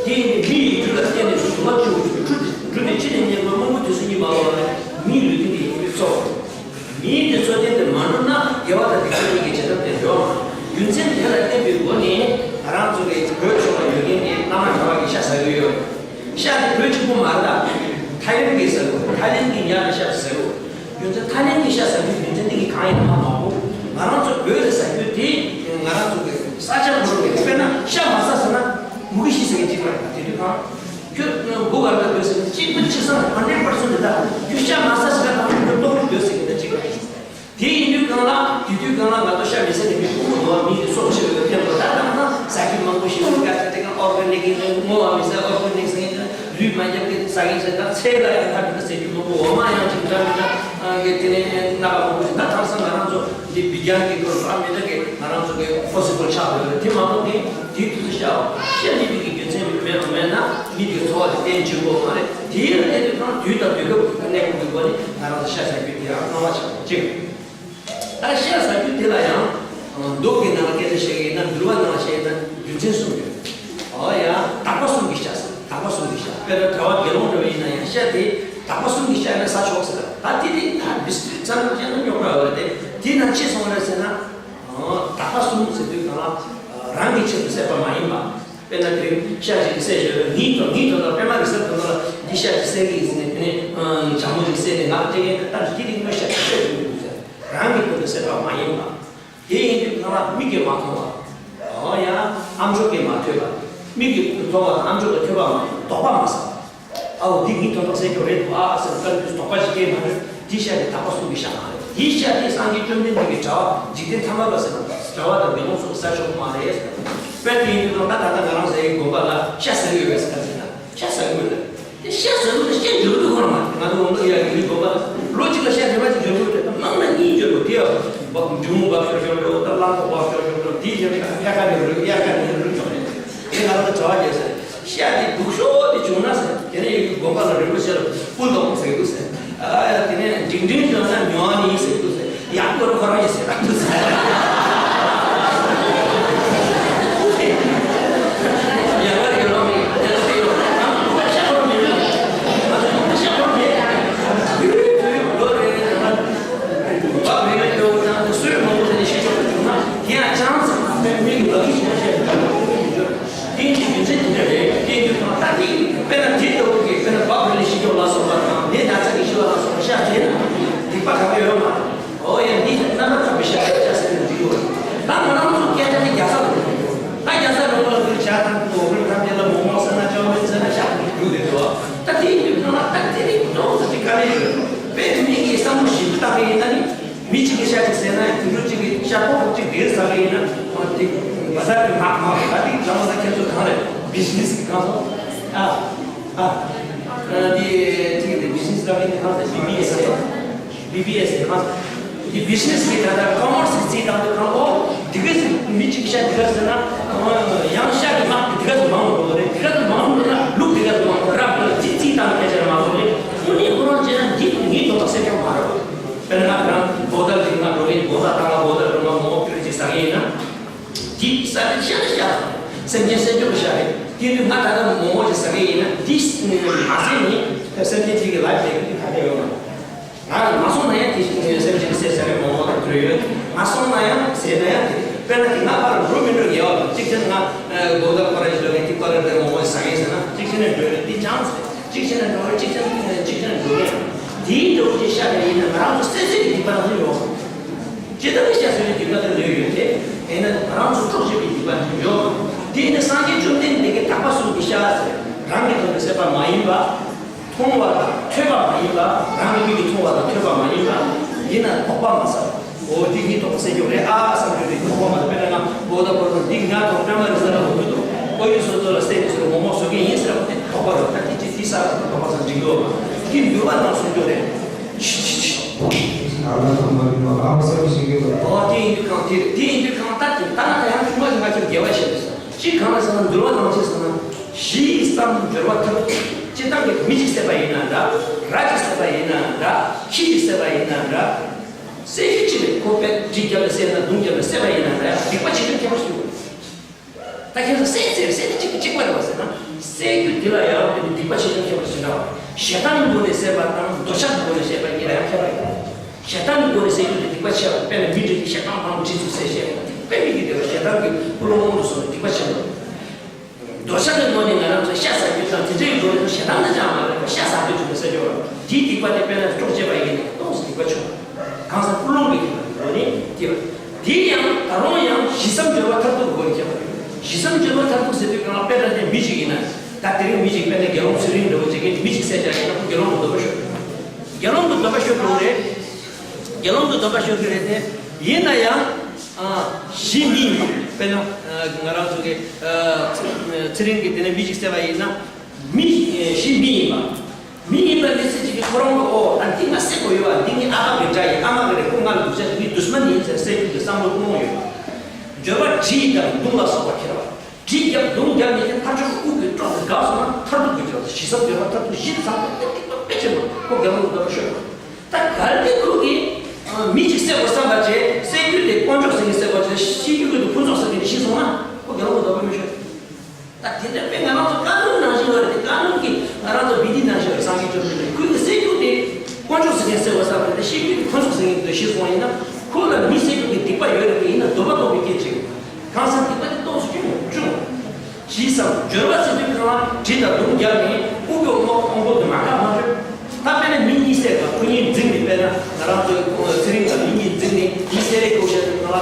དེ་ཡིན་དུས་མི་ཡི་རྒྱུད་ལ་བརྟེན་ནས་གཟུགས་མ་བཅུ་བཅུ་འབྲུ་དེ་འབྲུ་དེ་ཕྱི་ནས་རྙེད་པ་སྨུག་པོ་དུས་སུ་གཉིད་མ་ལོག་ན་མིའི་ལུས་རྟེན་དེ་ཡིན་དུས་སོ། མིའི་དེ་ཚོ་བརྟེན་ཏེ་མ་འགྲུབ་ན་དགེ་བ་དང་སྡིག་པ་གཉིས་ཀྱི་བྱེ་བྲག་དེ་འགྲོ། རྒྱུ་མཚན་དེ་ལ་བརྟེན་པའི་སྒོ་ནས་ང་རང་ཚོ་གི་བོད་ཕྱོགས་ལ་ཡོད་མཁན་དེ་བླ་མ་གྲྭ་པ་གི་ཤ་ཟ་གི་ཡོད། ཤ་དེ་བོད་གཅིག་པུ་མ་རེད་ད། ཐའི་ལེན་གི་ཟ་གི་ཐའི་ལེན་གི་ཉ་ལ་ཤ་ཟ་གི་རྒྱུ་མཚན་ཐའི་ལེན་གི་ཤ་ཟ་གི་རྒྱུ་མཚན་དེ་གི་གང་ཡིན་ན་མ་གོ། ང་རང་ཚོ་བོད་ལ་ཟ་རྒྱུ་དེ་ང་རང་ཚོ་གི་ས་ཆ་མ་རུང་བའི་དཔེར་ན་ཤ་མ་ཟ་ཟེར་ན་མུ་གེ་ཤི་ཟ་གི་གཅིག་པ་རེད་ད། དེ་དུས་གང་། ཁྱོད་མགོ་ག་ལ་སྡོད་ཟེར་ན་གཅིག་པུ་ཅི་སང་ཧན་ཌེ་རེད་པར་སེན་ཊི་ད་ཁྱོད་ཤ་མ་ཟ་ཟེར་ན་ད་ཁྱོད་ལྟོགས་སྡོད་ཟེར་གི་ད་གཅིག་པ་རེད། དེ་ཡིན་དུས་གང་ལ་དེ་དུས་གང་ལ་ང་ཚོ་ཤ་མི་ཟ་ནས་མི་ཕུང་པོ་འདུག་བ། མི་གི་སྲོག་ཕྱིར་ཡོད་ཐེམ་པོ་ད་ད་ང་ཟ་རྒྱུ་མང་པོ་ཞིག་ཡོད་ག་ཚ་དེ་ག་ཨོར་ག་ནིག་ཡིན་ནའི་སྔོ་བ་མི་ཟ་ཨོར་ག་ནིག་ཟ་ཡིན་ན་ལུས་མ་རྒྱབ་གི་ཟ་གི་ཟ་ད་ཚེ་ལ་ཡང་ད་མི་ཟ་ཟ་རྒྱུ་མང་པོ་འོ་མ་ཡང་ཅིག་འདྲ་མི་འདྲ་གི་དེ་ནས་སྣ་ཁ་མང་པོ་ཞིག་ད་དེང་སང་ང་རང་ཚོ་འདི་བི་གྱན་གྱི་སྐོར་ཨ་མི་འདྲ་གི་ང་རང་ཚོ་གི་ཕོ་སི་བལ་ཆགས་ཡོད་རེད། དེ་མ་གཏོགས་ནི་དེའི་དུས་སུ་ཤ་ཤ་ནི་མི་གི་རྒྱུ་མཚན་མེད་མེད་ན་མི་གི་འཚོ་བ་དེ་བརྟན་ཆེན་པོ་མ་རེད། དེའི་ལ་བརྟེན་ནས་ཁོང་དུས་དང་དུས་སྐབས་ཀྱི་གནས་སྐབས་ཀྱི་སྒོ་ནས་ང་རང་ཚོ་ཤ་ཟ་རྒྱུ་དེ་ཡང་གནང་བ་ཆགས་པ་གཅིག་ད་ཤ་ཟ་རྒྱུ་དེ་ལ་ཡང་མདོ་གི་ནང་ལ་སྐད་ཆ་བཤད་ཀྱི་ཡིན་ན་འདུལ་བ་ནང་བཤད་ན་རྒྱུ་མཚན་གསུམ་ཡོད། ཨོ་ཡ། དག་པ་གསུམ་གྱི་ཤ་ཟ། དག་པ་གསུམ་གྱི་ཤ། དཔེར་ན་གྲྭ་པ་དགེ་སློང་འདྲ་བ་ཡིན་ན་ཡང་ཤ་དེ་དག་པ་གསུམ་གྱི་ཤ་ཡིན་ན་ཟ་ཆོག་ཟེར། ད་དེ་དེ་ད་བི་སི་ཀུ་ཊི་ཙམ་བཤད་ན་རྙོག་དྲ་ཡོད་རེད་དེ། དེ་ན་ཅི་སོང་རེད་ཟེར་ན། དག་པ་གསུམ་ཟེར་དུས་གང་ལ་རང་གི་ཆེད་དུ་བསད་པ་མ་ཡིན་པ། དཔེར་ན་དེ་རིང་ཤ་ཅིག་བསད་བཞག་པའི་ངའི་དོན་ངའི་དོན་དག་པད་མ་རི་གཟར་དོན་དག་ལ་འདི་ཤ་ཅིག་བསད་ཀྱི་ཡིན་ཟེར་ནས་དེ་ནས་བྱ་མོ་ཅིག་བསད་ནས་ང་ལ་སྤྲད་མཁན་དེ་ལྟ་ཅི་དེ་རིང་ང་ཤ་ཅིག་བསད་དགོས་འདུག་ཟེར། རང་གི་དོན་དུ་བསད་པ་མ་ཡིན་པ། དེ་ཡིན་དུས་ང་ལ་མིག་གིས་མ་མཐོང་བ། འོ་ཡ། ཨམ་ཅོག་གིས་མ་ཐོས་པ། མིག་གིས་མཐོང་བ་དང་ཨམ་ཅོག་གིས་ཐོས་པ་མ་ཡིན་དོགས་པ་མ་ཟ། ཨའོ་འདི་ངའི་དོན་དག་སེལ་རྒྱུ་རེད་འདུག་ཨ་ཟེར་བཀའ་འདྲི་དོགས་པ་ཞིག་སྐྱེས་མ་རེད། འདི་ཤ་དེ་དག་པ་གསུམ་གྱི་ཤ་མ་རེད། འདི་ཤ་དེ་སངས་རྒྱས་བཅོམ་ལྡན་འདས་ཀྱི་གྲྭ་པ་འཇིག་རྟེན་ཐ་མལ་པ་ཟེར་ན་གྲྭ་པ་དང་དགེ་སློང་ཚོ་ཟ་ཆོག་མ་རེད་ཟེར། དཔེ་དེ་ཡིན་དུས་ད་ད་ད་ང་རང་ཟེར་གྱི་དགོན་པ་ལ་ཤ་ཟ་གི་ཡོད་པས་ཟེར་ད་ཟེར་ན་ཤ་ཟ་གི་མེད་ལ། དེ་ཤ་ཟ་གི་ལ་ཤ་འཇོག་གི་ཁོ་རང་མ་ང་ཚོ་འོང་ལ་ཡ་ཡིན་དུས་དགོན་པ་ལ་ལོ་གཅིག་ལ་ཤ་རེ་བ་ཅིག་འཇོག་གི་ཡོད་དེ་མང་ན་གཉིས་འཇོག་གི་དེ་ཡང་འབབ་འབྲི་གུང་འབབ་ཤོར་ཤོར་རེད། ད་གླང་གོག་འབབ་ཤོར་ཤོར་རེད། དེ་ཡང་ཕ་ཁ་ནས་རུལ་དབྱར་ཁ་ནས་རུལ་ཆོག་རེད། དེ་ང་རང་ཚོ་གྲྭ་པ་རྒྱལ་ས་ཤ་དེ་སྡུག་ཤོས་དེ་བྱུང་ན་ཟེར། དེ་ནས་ཡི་གེ་དགོན་པ་ལ་རིན་པོ་ཆེ་ལ་སྤུ་མདོག་ཟེར་གི་ཟེར། ཨ་ཡ་དེ་ནས་འབྲིང་འབྲིང་བྱུང་ན་ཉོ་བ་ནི་ཡིན་ཟེར་གི་ཟེར། ཡག་པོ་རུ་ཁོ་རང་ཡིན་ཟེར་ཨ་ཏུ་ཟེར། ཡག་པོ་རེད་ཡོད་ལོ་མི་ཡག་པོ་ཡོད་ལོ། ང་ཚོ་ཤ་ཁོ་རང་མི་ལོ། ང་ཚོ་ཤ་ཁོ་རང་མི་ལོ་རེད་རེད། བབ་རེ་རེ་ཡོད་ན་སུས་མང་པོ་ཟེར་ནས་ཤེས་ཆོག་པ་བྱུང་ན་དེ་ཡང་ཅང་ཙམ་ཨ་ཕའི་མིག་ལ་ཡིད་ཆེས་བྱས་པ་དེ་ཡིན་རྒྱུ་མཚན་དེ་འདྲ་རེད། དེ་ཡིན་དུས་ད་དེ་དཔེར་ན་དེ་ལྟ་བུ་གི་དཔེར་ན་བབ་རེ་ལས་ཤི་ཆོག་ལ་སོགས་པ་དང་ནད་ན་ཚ་གི་ཤི་བ་ལ་སོགས་པ་ཤ་དེ་ན་སྡིག་པ་ག་གེ་ཡོད་མ་རེད། ཨོ་ཡ་འདི་རྣམ་པར་དག་པའི་ཤ་ཤ་ཟེར་ནས་འདི་ཡོད་རེད། ད་ང་རང་ཚོ་སྐད་ཆ་དེ་རྒྱ་ས་ལ་ད་རྒྱ་ས་ལ་ལོ་ལ་དེ་ཇ་དང་དོ་རིན་ཐམས་ཅད་ལ་མོག་མོག་ཟེར་ན་ཅང་མིན་ཟེར་ན་ཤ་རྒྱུ་དེ་འདུག་ད་དེ་ཡིན་དུས་ང་ལ་ད་དེ་རིགས་ཏོག་ཙམ་ཅིག་དཀའ་ལས་ཡོད། དཔེ་མི་གི་བསམ་བློ་ཞིབ་ཏུ་བཏང་གི་ཡིན་ན་ནི། མི་གཅིག་གིས་ཤ་གཅིག་ཟས་ན་དུད་འགྲོ་གཅིག་གིས་ཤ་ཕོར་པ་གཅིག་ལྡིར་ཟ་གི་ཡིན་ན་དེ་བ་ཟ་གི་མ་མ་ད་དེ་ལ་མ་ཟ་ཁྱེད་ཚོ་གང་རེད། བི་ཇི་ནེ་སི་གི་གང་སོང་ཨ་ཨ་ཨ་དེ་གཅིག་དེ་བི་ཇི་ནེ་སི་ལ་གི་གང་ཟེར་བི་བི་ཨེ་སི་རེད། བི་བི་ཨེ་སི་གང་ཟེར་དེ་བི་ཇི་ནེ་སི་གི་ད་ལྟ་ཀོ་མར་སི་གི་རྩིས་བཏང་དུས་གང་ཨོ་དེ་གས་མི་གཅིག་གིས་ཤ་དེ་གས་ཟས་ན་ཡང་ཤ་གི་མ་དེ་གས་མང་བོ་རེད། དེ་གས་མང་བོ་ན་ལུག་དེ་གས་མང་བོ་རབ་རྩིས་བཏང་སྐད་ཆ་མ་བོ་རེད། དངོས་གནས་ཁོ་རང་བྱས་ན་འདི་ངའི་དོན་དག་སེལ་ཆོག་མ་རེད། དཔེར་ན་ང་རང་བོ་ཏལ་ཅིག་ང་འགྲོ་གིན་བོ་ཏལ་བཏང་ང་བོ་ཏལ་འགྲོ་ང་མོག་མོག་ཁྱོད་ཅིག་ཟ་གི་ཡིན་ན། འདི་ཟ་གི་ཤ་ཤ་སེམས་ཅན་སེམས་སྐྱོང་གི་ཤ་རེད། དེ་དུས་ང་ད་ལྟ་མོག་མོག་ཅིག་ཟ་གི་ཡིན་ན་འདི་མ་ཟས་ནི་སེམས་ཅན་ཅིག་གི་ལ་བྱེད་གི་ག་གེ་ཡོད་མ་རེད། ང་མ་སོང་ན་ཡང་དེ་བཞིན་སེམས་ཅན་སེམས་ཅན་མོག་མོག་དང་འདྲ་ཡོད། ང་སོང་ན་ཡང་ཟས་ན་ཡང་དེ་དཔེར་ན་དེ་ང་ཕར་འགྲོ་མི་འགྲོ་ངེས་པ་དང་གཅིག་ཆེན་ང་བོ་ཏལ་ཁོ་ར་ཞིག་འགྲོ་གིན་དེ་ཁོ་ར་འདྲ་མོག་མོག་ཟ་གི་ཡིན་ཟེར་ན་གཅིག་ཆེན་ནས་འགྲོ་ཡོད་དེ་ཅང་ཟེར། གཅིག་བྱས་ན་འགྲོ་བ་གཅིག་བྱས་ན་གཅིག་བྱས་ན་འགྲོ་གི་ཡང་དེའི་འགྲོ་གི་ཤ་རེ་ཡིན་ན་ང་རང་ཚོ་སེམས་ཅན་གྱི་སྡིག་པ་ནི་ཡོད། ཇི་ལྟར་གྱི་ཤ་ཟོས་པའི་སྡིག་པ་དེ་ལོས་ཡོད་དེ། དེས་ན་ང་རང་ཚོ་སྲོག་བཅད་པའི་སྡིག་པ་ནི་ཡོད། དེས་ན་སངས་རྒྱས་བཅོམ་ལྡན་འདས་ཀྱིས་དག་པ་གསུམ་གྱི་ཤ་ཟེར་རང་གི་དོན་དུ་བསད་པ་མ་ཡིན་པ། མཐོང་བ་དང་ཐོས་པ་མ་ཡིན་པ། རང་གི་མིག་གིས་མཐོང་བ་དང་ཐོས་པ་མ་ཡིན་པ། ཡིན་ན་དོགས་པ་མ་ཟ། འོ་འདི་གཉིས་དོགས་པ་སེལ་རྒྱུ་རེད་ཨ་བསམ་རྒྱུ་རེད། དོགས་པ་མ་ཟ། དཔེར་ན་ང་བོ་ད་བོ་ད་འདི་ང་དང་བཀྲ་མ་རི་ས་ལ་འོ་འདུག་འདུག་ཨོ་ཡུལ་སོ་སོ་ལ་སེམས་སོ་མོག་མོག་བཟོ་གི་ཡིན་ཟེར་བ་དེ་དོགས་པ་རེད། ད་དེ་ཅི་དེ་ས་ར་དོགས་པ་ཟ་འགྲིག་གི་ཡོད་མ་དེ་འདུལ་བ་དང་གསུང་རྒྱུ་རེད། ཆི་ཆི་ཆི། ཨ་ལ་ཐོག་མ་རི་མ་ཨ་བསམ་ཞིག་གི་ལ། ཨོ་དེ་ཡིན་དུས་གང་དེ་དེ་ཡིན་དུས་གང་ལྟར་དེ་ད་ང་ད་ཡང་ཆུང་མ་ཞིག་ང་ཁྱོད་དགེ་བ་བྱེད་དུ་ས་ཅི་གང་ལ་ཟེར་ན་འདུལ་བ་དང་ཅི་ཟེར་ན་གཞི་ཡི་བསམ་སྦྱོར་བ་ཐབས་སྤྱི་བཏང་གི་མི་གཅིག་བསད་པ་ཡིན་ན་འདྲ། ར་གཅིག་བསད་པ་ཡིན་ན་འདྲ། ཁྱི་གཅིག་བསད་པ་ཡིན་ན་འདྲ། བསད་རྒྱུ་གཅིག་རེད། ཁོ་དཔེ་གྲི་རྒྱབ་ནས་བསད་ན་མདུང་རྒྱབ་ནས་བསད་པ་ཡིན་ན་འདྲ་ཡང་སྡིག་པ་ཆེ་ཆུང་ཁྱད་པར་ཞིག་ཡོད། ད་ཁྱེད་ཚོ་བསད་ཟེར་བསད་ནི་གཅིག་གཅིག་པ་རེད་བ་ཟེར་ན། བསད་རྒྱུ་འདི་ལ་ཡང་དེ་ནི་སྡིག་པ་ཆེ་ཆུང་ཁྱད་པར་ཞིག་འདྲ་བ། ཞེ་སྡང་གི་སྒོ་ནས་བསད་པ་དང་འདོད་ཆགས་ཀྱི་སྒོ་ནས་བསད་པ་གཉིས་ལ་ཡང་ཁྱད་པར་ཡོད། ཞེ་སྡང་གི་སྒོ་ནས་བསད་རྒྱུ་དེ་སྡིག་པ་ཆེ་བ། དཔེར་ན་མི་འདྲ་གི་ཞེ་སྡང་དང་གྲི་ཚུ་བསད་བཤད་པ་དེ་དཔེ་མི་གི་དེ་ལ་ཞེ་སྡང་གི་ཀུན་སློང་དབང་དུ་སོང་ནས་སྡིག་པ་ཆེ་བ། འདོད་ཆགས་ཀྱི་སྒོ་ནས་ང་རང་ཚོ་ཤ་ཟ་རྒྱུ་དང་དེ་འདྲའི་སྒོ་ནས་ཞེ་སྡང་དང་ཅང་མ་རེད་པ། ཤ་ཟ་རྒྱུ་བྱུང་ན་ཟེར་རྒྱུ་བ། དེའི་སྡིག་པ་དེ་དཔེར་ན་སྲོག་བཅད་པ་ཡིན་ན་སྟོང་ཟད་སྡིག་པ་ཆུང་། གང་ཟག་ཀུན་སློང་གི་སྒོ་ནས་སྐྱེ་བ། དེ་ཡང་ད་རུང་ཡང་གཞི་བསམ་སྦྱོར་བ་མཐར་ཐུག་གི་སྒོ་ནས་སྐྱེ་བ་རེད། གཞི་བསམ་སྦྱོར་བ་མཐར་ཐུག་ཟེར་དུས་གང་ལ་དཔེར་ན་དེ་མི་ཞིག་ཡིན་ན། ད་དེ་རིང་མི་ཞིག་དཔེར་ན་དགེ་སློང་ཚེ་རིང་འདྲ་བོ་བྱེད་མཁན་མི་ཞིག་བསད་བཞག་ཡིན་ན་ཁོ་དགེ་སློང་གི་འདོད་པ་ཤོར། དགེ་སློང་གི་འདོད་པ་ཤོར་འགྲོ་གི་རེད། དགེ་སློང་གི་འདོད་པ་ཤོར་གི་རེད་དེ། ཡིན་ན་ཡང་། ཨ། གཞི་མི་ཡིན་པ། དཔེར་ན། ཨ། ང་རང་ཚོ་གི། ཨ། ཚེ་རིང་གིས་དེ་ནས་མི་ཞིག་བསད་པ་ཡིན་ན། མི། གཞི་མི་ཡིན་པ། མི་ཡིན་པ་མི་ཚེ་གཅིག་གི་ཁོ་རང་གི་ཨོ་ད་འདི་ང་བསད་དགོས་ཡོད་པ། འདི་ངའི་ཨ་ཕ་གི་དགྲ་ཡིན། ཨ་མ་གི་རེད། ཁོ་ང་ལ་སྡུག་ཅག་འདི་ངའི་དུས་མ་ནི་ཡིན་ཟེར་བསད་རྒྱུ་གི་བསམ་བློ་ཀུན་སློང་ཡོད་པ། འབྱོར་པ་གྲི་དང་མདུང་ལ་སོགས་པ་ཁྱེར་བ། གྲི་རྒྱབ་མདུང་རྒྱབ་ནས་ཕར་ཕྱོགས་དབུགས་ཀྱི་དཀྲོག་ཏུ་འགག་སོང་ན་མཐར་ཐུག་གི་འབྱོར་པ་གཞི་བསམ་འབྱོར་པ་མཐར་ཐུག་གཞི་ཚང་བ་སྟེ་སྡིག་པ་དཔེ་ཆེན་པོ་ཁོ་དགེ་སློང་གི་འདོད་པ་ཤོར་བ། ད་གལ་ཏེ་ཁོ་གིས་མི་གཅིག་བསད་དགོས་བསམ་པ་བྱས། བསད་རྒྱུ་དེ་དཀོན་མཆོག་ཟེར་མཁན་བསད་དགོས་བྱས། ཤི་རྒྱུ་གི་དེ་ཕུན་ཚོགས་ཟེར་མཁན་དེ་ཤི་སོང་ན་ཁོ་དགེ་སློང་གི་འདོད་པ་མི་ཤོར། ད་དེ་འདྲ་དཔེ་ང་རང་ཚོ་ཀ་ནུན་ནང་བཞིན་ཡོད་རེད་དེ། ཀ་ནུན་གྱིས་ང་རང་ཚོ་བི་དི་ནང་བཞིན་ཡོད་རེད། སངས་རྒྱས་བཅོམ་ལྡན་འདས་ཁོས་གི་བསད་རྒྱུ་དེ་དཀོན་མཆོག་ཟེར་མཁན་བསད་དགོས་བསམ་པ་དེ། ཤི་རྒྱུ་དེ་ཕུན་ཚོགས་ཟེར་མཁན་དེ་ཤི་སོང་བ་ཡིན་ན་ཁོ་ལ་མི་བསད་རྒྱུ་གི་སྡིག་པ་ཡོད་རེད་དེ། ཡིན་ན་འདོད་པ་ལྡོག་པའི་སྐད་ཆ་ཡོད། གང་ཟག་སྡིག་པ་དེ་ཏོག་ཙམ་སྐྱོན་ཡོང་བྱུང་། ཇི་བསམ་སྦྱོར་བ་ཟེར་དུས་གང་ལ་གྲི་དང་མདུང་རྒྱབ་ནས་དབུགས་ཀྱི་དབང་པོ་དབང་པོ་དེ་མ་འགག་མ་བྱུང་། ད་དཔེར་ན་མི་གཉིས་བསད་པ། ཁོ་གཉིས་འཛིང་ནས། དཔེར་ན་ང་རང་ཚོའི་ཚེ་རིང་དང་མི་གཉིས་འཛིང་ནས་མི་བསད་རེས་ཁོ་བཤད་དུས་གང་ལ་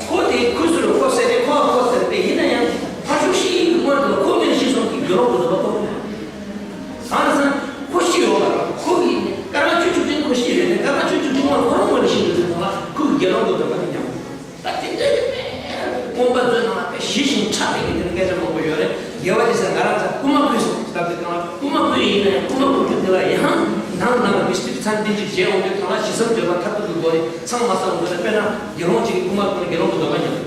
ཁོ་དེ་ཁོའི་ཚུར་ཁོ་བསད་རེས་ཁོ་ཁོ་བསད་རེས་ཡིན་ན་ཡང་ཕར་ཕྱོགས་ཤི་ཡི་གི་སྔོན་དུ་ཁོ་གཉིས་ཤི་སོང་གི་དགེ་སློང་གི་འདོད་པ་ཁོ་གཉིས་གང་ལ་ཟེར་ན། ད་དེ་འདྲ་རེད་པས། རྔོན་པ་ཚོའི་ནང་ལ་དཔེ་ཞི་ཞིང་ཁྲ་ལྷག་གི་དེ་འདྲ་སྐད་ཆ་མང་པོ་ཡོད་རེད། དགེ་བ་ཅིག་ཟེར་ང་རང་ཚོ་རྐུ་མ་རྐུས་སོང་ཟེར་ལབ་དུས་སྒང་ལ། རྐུ་མ་རྐུས་ཡིན་ན་ཡང་རྐུ་མ་རྐུ་རྒྱུ་དེ་ལ་ཡང་ནང་ནང་ལ་མི་སྲིད་ཚན་ཏན་ཅིག་བྱས་འོང་དུས་སྒང་ལ་ཞི་བསམ་སྦྱོར་བ་མཐར་ཐུག་གི་སྒོ་ནས་ཚང་མ་བསམ་དགོས་ན། དཔེར་ན་དགེ་སློང་ཅིག་གིས་རྐུ་མ་རྐུ་ན་དགེ་སློང་གི་འདོད་པ་ཉམས།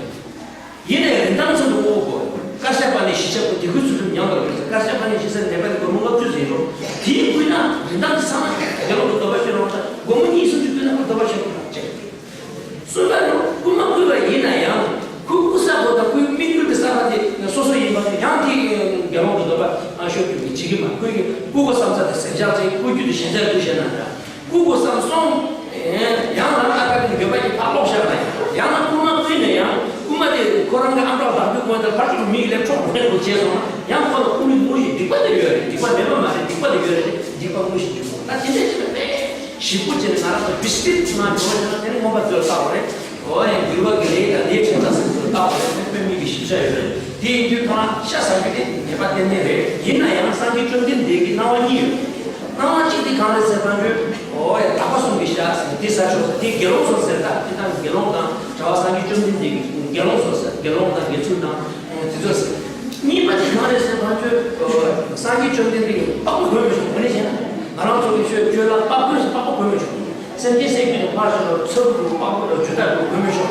ཡིན་ནའི་རིན་ཐང་ཚོ་འདུག་ཨོ་གོ། བཀའ་བཤད་པ་ནས་ཞི་བྱེད་པོ་དེ་ཁོས་ཚུལ་ཁྲིམས་ཉམས་པར་འགྱུར་ཟེར། བཀའ་བཤད་པ་ནས་ཞི་བྱེད་ནད་པ་དེ་སྒོར་མོ་ལྔ་བཅུ་ཟིན་རོགས། དེའི་བསྐུལ་ན་རིན་ཐང་དེ་ཚང་མ་དགེ་སློང་གི་འདོད་པ་ཤོར་རོགས། ད་སྒོར་མོ་གཉིས་སུམ་ཅུ་བསྐུལ་ན་ཁོ་འདོད་པ་ཤོར་རོགས་ཅེས། གསུམ་པ་ནི་རྐུ་མ་རྐུས་པ་ཡིན་ན་ཡང་ཁོའི་རྐུ་ས་ཁོ་དང་ཁོའི་དམིགས་ཡུལ་གྱི་ས་ཁ་དེ་སོ་སོ་ཡིན་པ་དེ་ཡང་དེ་དགེ་སློང་གི་འདོད་པ་ཤོར་རྒྱུ་གི་བྱེད་ཀྱི་མ། ཁོས་རྐུ་དགོས་བསམ་ས་དེ་ཟིན་བཞག་ཅིག་རྐུ་རྒྱུ་དེ་ཞེན་ཆགས་རྐུ་ཤེས་ན་འདྲ། རྐུ་དགོས་བསམ་སོང་། ཡང་ལ་ཨ་ཁ་དེ་འདོད་པ་ཀྱི་ཕར་ལོག་བཞག་ན་ཡང་ན་རྐུ་མ་རྐུས་ནས་ཡང་རྐུ་མ་དེ་ཁོ་རང་གི་ཨམ་ཕྲག་ལྡག་རྒྱུ་སྔོན་དུ་ཕར་ཚུར་མིག་ལས་འཕྲོག་འགྲོ་བྱས་སོང་ན་ཡང་ཁོ་ལ་རྐུ་རིགས་རྐུ་རིགས་སྡིག་པ་དེ་ཡོད་རེད། སྡིག་པ་མེད་པ་མ་རེད། སྡིག་པ་དེ་ཡོད་རེད། སྡིག་པ་རྐུ་ཞིག་འཇུག་དགོས། ད་དེ་འདྲ་བྱས་ན་དཔེ་ཞིབ་པོ་བྱས་ནས་ང་རང་ཚོ་བི་སི་ཊི་ནང་འགྲོ་བ་བྱས་ན་དེ་ནི་རྔོན་པ་ཚོས་ལྟ་བ་རེད། འོ་ཡང་འགྱུར་བ་གི་ལས་དང་ལས་བྱེད་ས་ཚོས་ལྟ་བ་རེད། དཔེ་མི་གི་ཞིབ་ཆ་ཡོད་རེད། དེ་ཡིན་དུས་ཁོ་རང་ཤ་ཟ་རྒྱུ་དེ་ཉེས་པ་ཏན་ཏན་རེད། ཡིན་ན་ཡང་སངས་རྒྱས་བཅོམ་ལྡན་འདས་ཀྱི་གནང་བ་གཉིས་ཡོད། གནང་བ་གཅིག་དེ་གང་རེད་ཟེར་བ་ཅིན། འོ་ཡ་དག་པ་གསུམ་གྱི་ཤ་ཟེར་དེ་ཟ་ཆོག་ཟེར། དེ་དགེ་སློང་ཚོ་ཟེར། ད་དེ་དང་དགེ་སློང་དང་བྱ་བ་སངས་རྒྱས་བཅོམ་ལྡན་འདས་ཀྱི་དགེ་སློང་ཚོ་ཟེར། དགེ་སློང་དང་དགེ་ཚུལ་དང་དེ་ཚོ་ཟེར། གཉིས་པ་དེ་གང་རེད་ཟེར་བ་ཅིན། སངས་རྒྱས་བཅོམ་ལྡན་འདས་ཀྱིས་པགས་པ་གོན་མི་ཆོག་འོ་ནི་བྱས་ན་ང་རང་ཚོ་གི་ཆོས་ཆོས་ལ་པགས་པ་གོན་པགས་པ་གོན་མི་ཆོག་སེམས་ཅན་སེམས་རྒྱུད་དུ་ཕར་ཕྱིན་ལ་ཚུར་ལ་པགས་པ་ལ་ཇུས་ཐག་གོན་མི་ཆོག་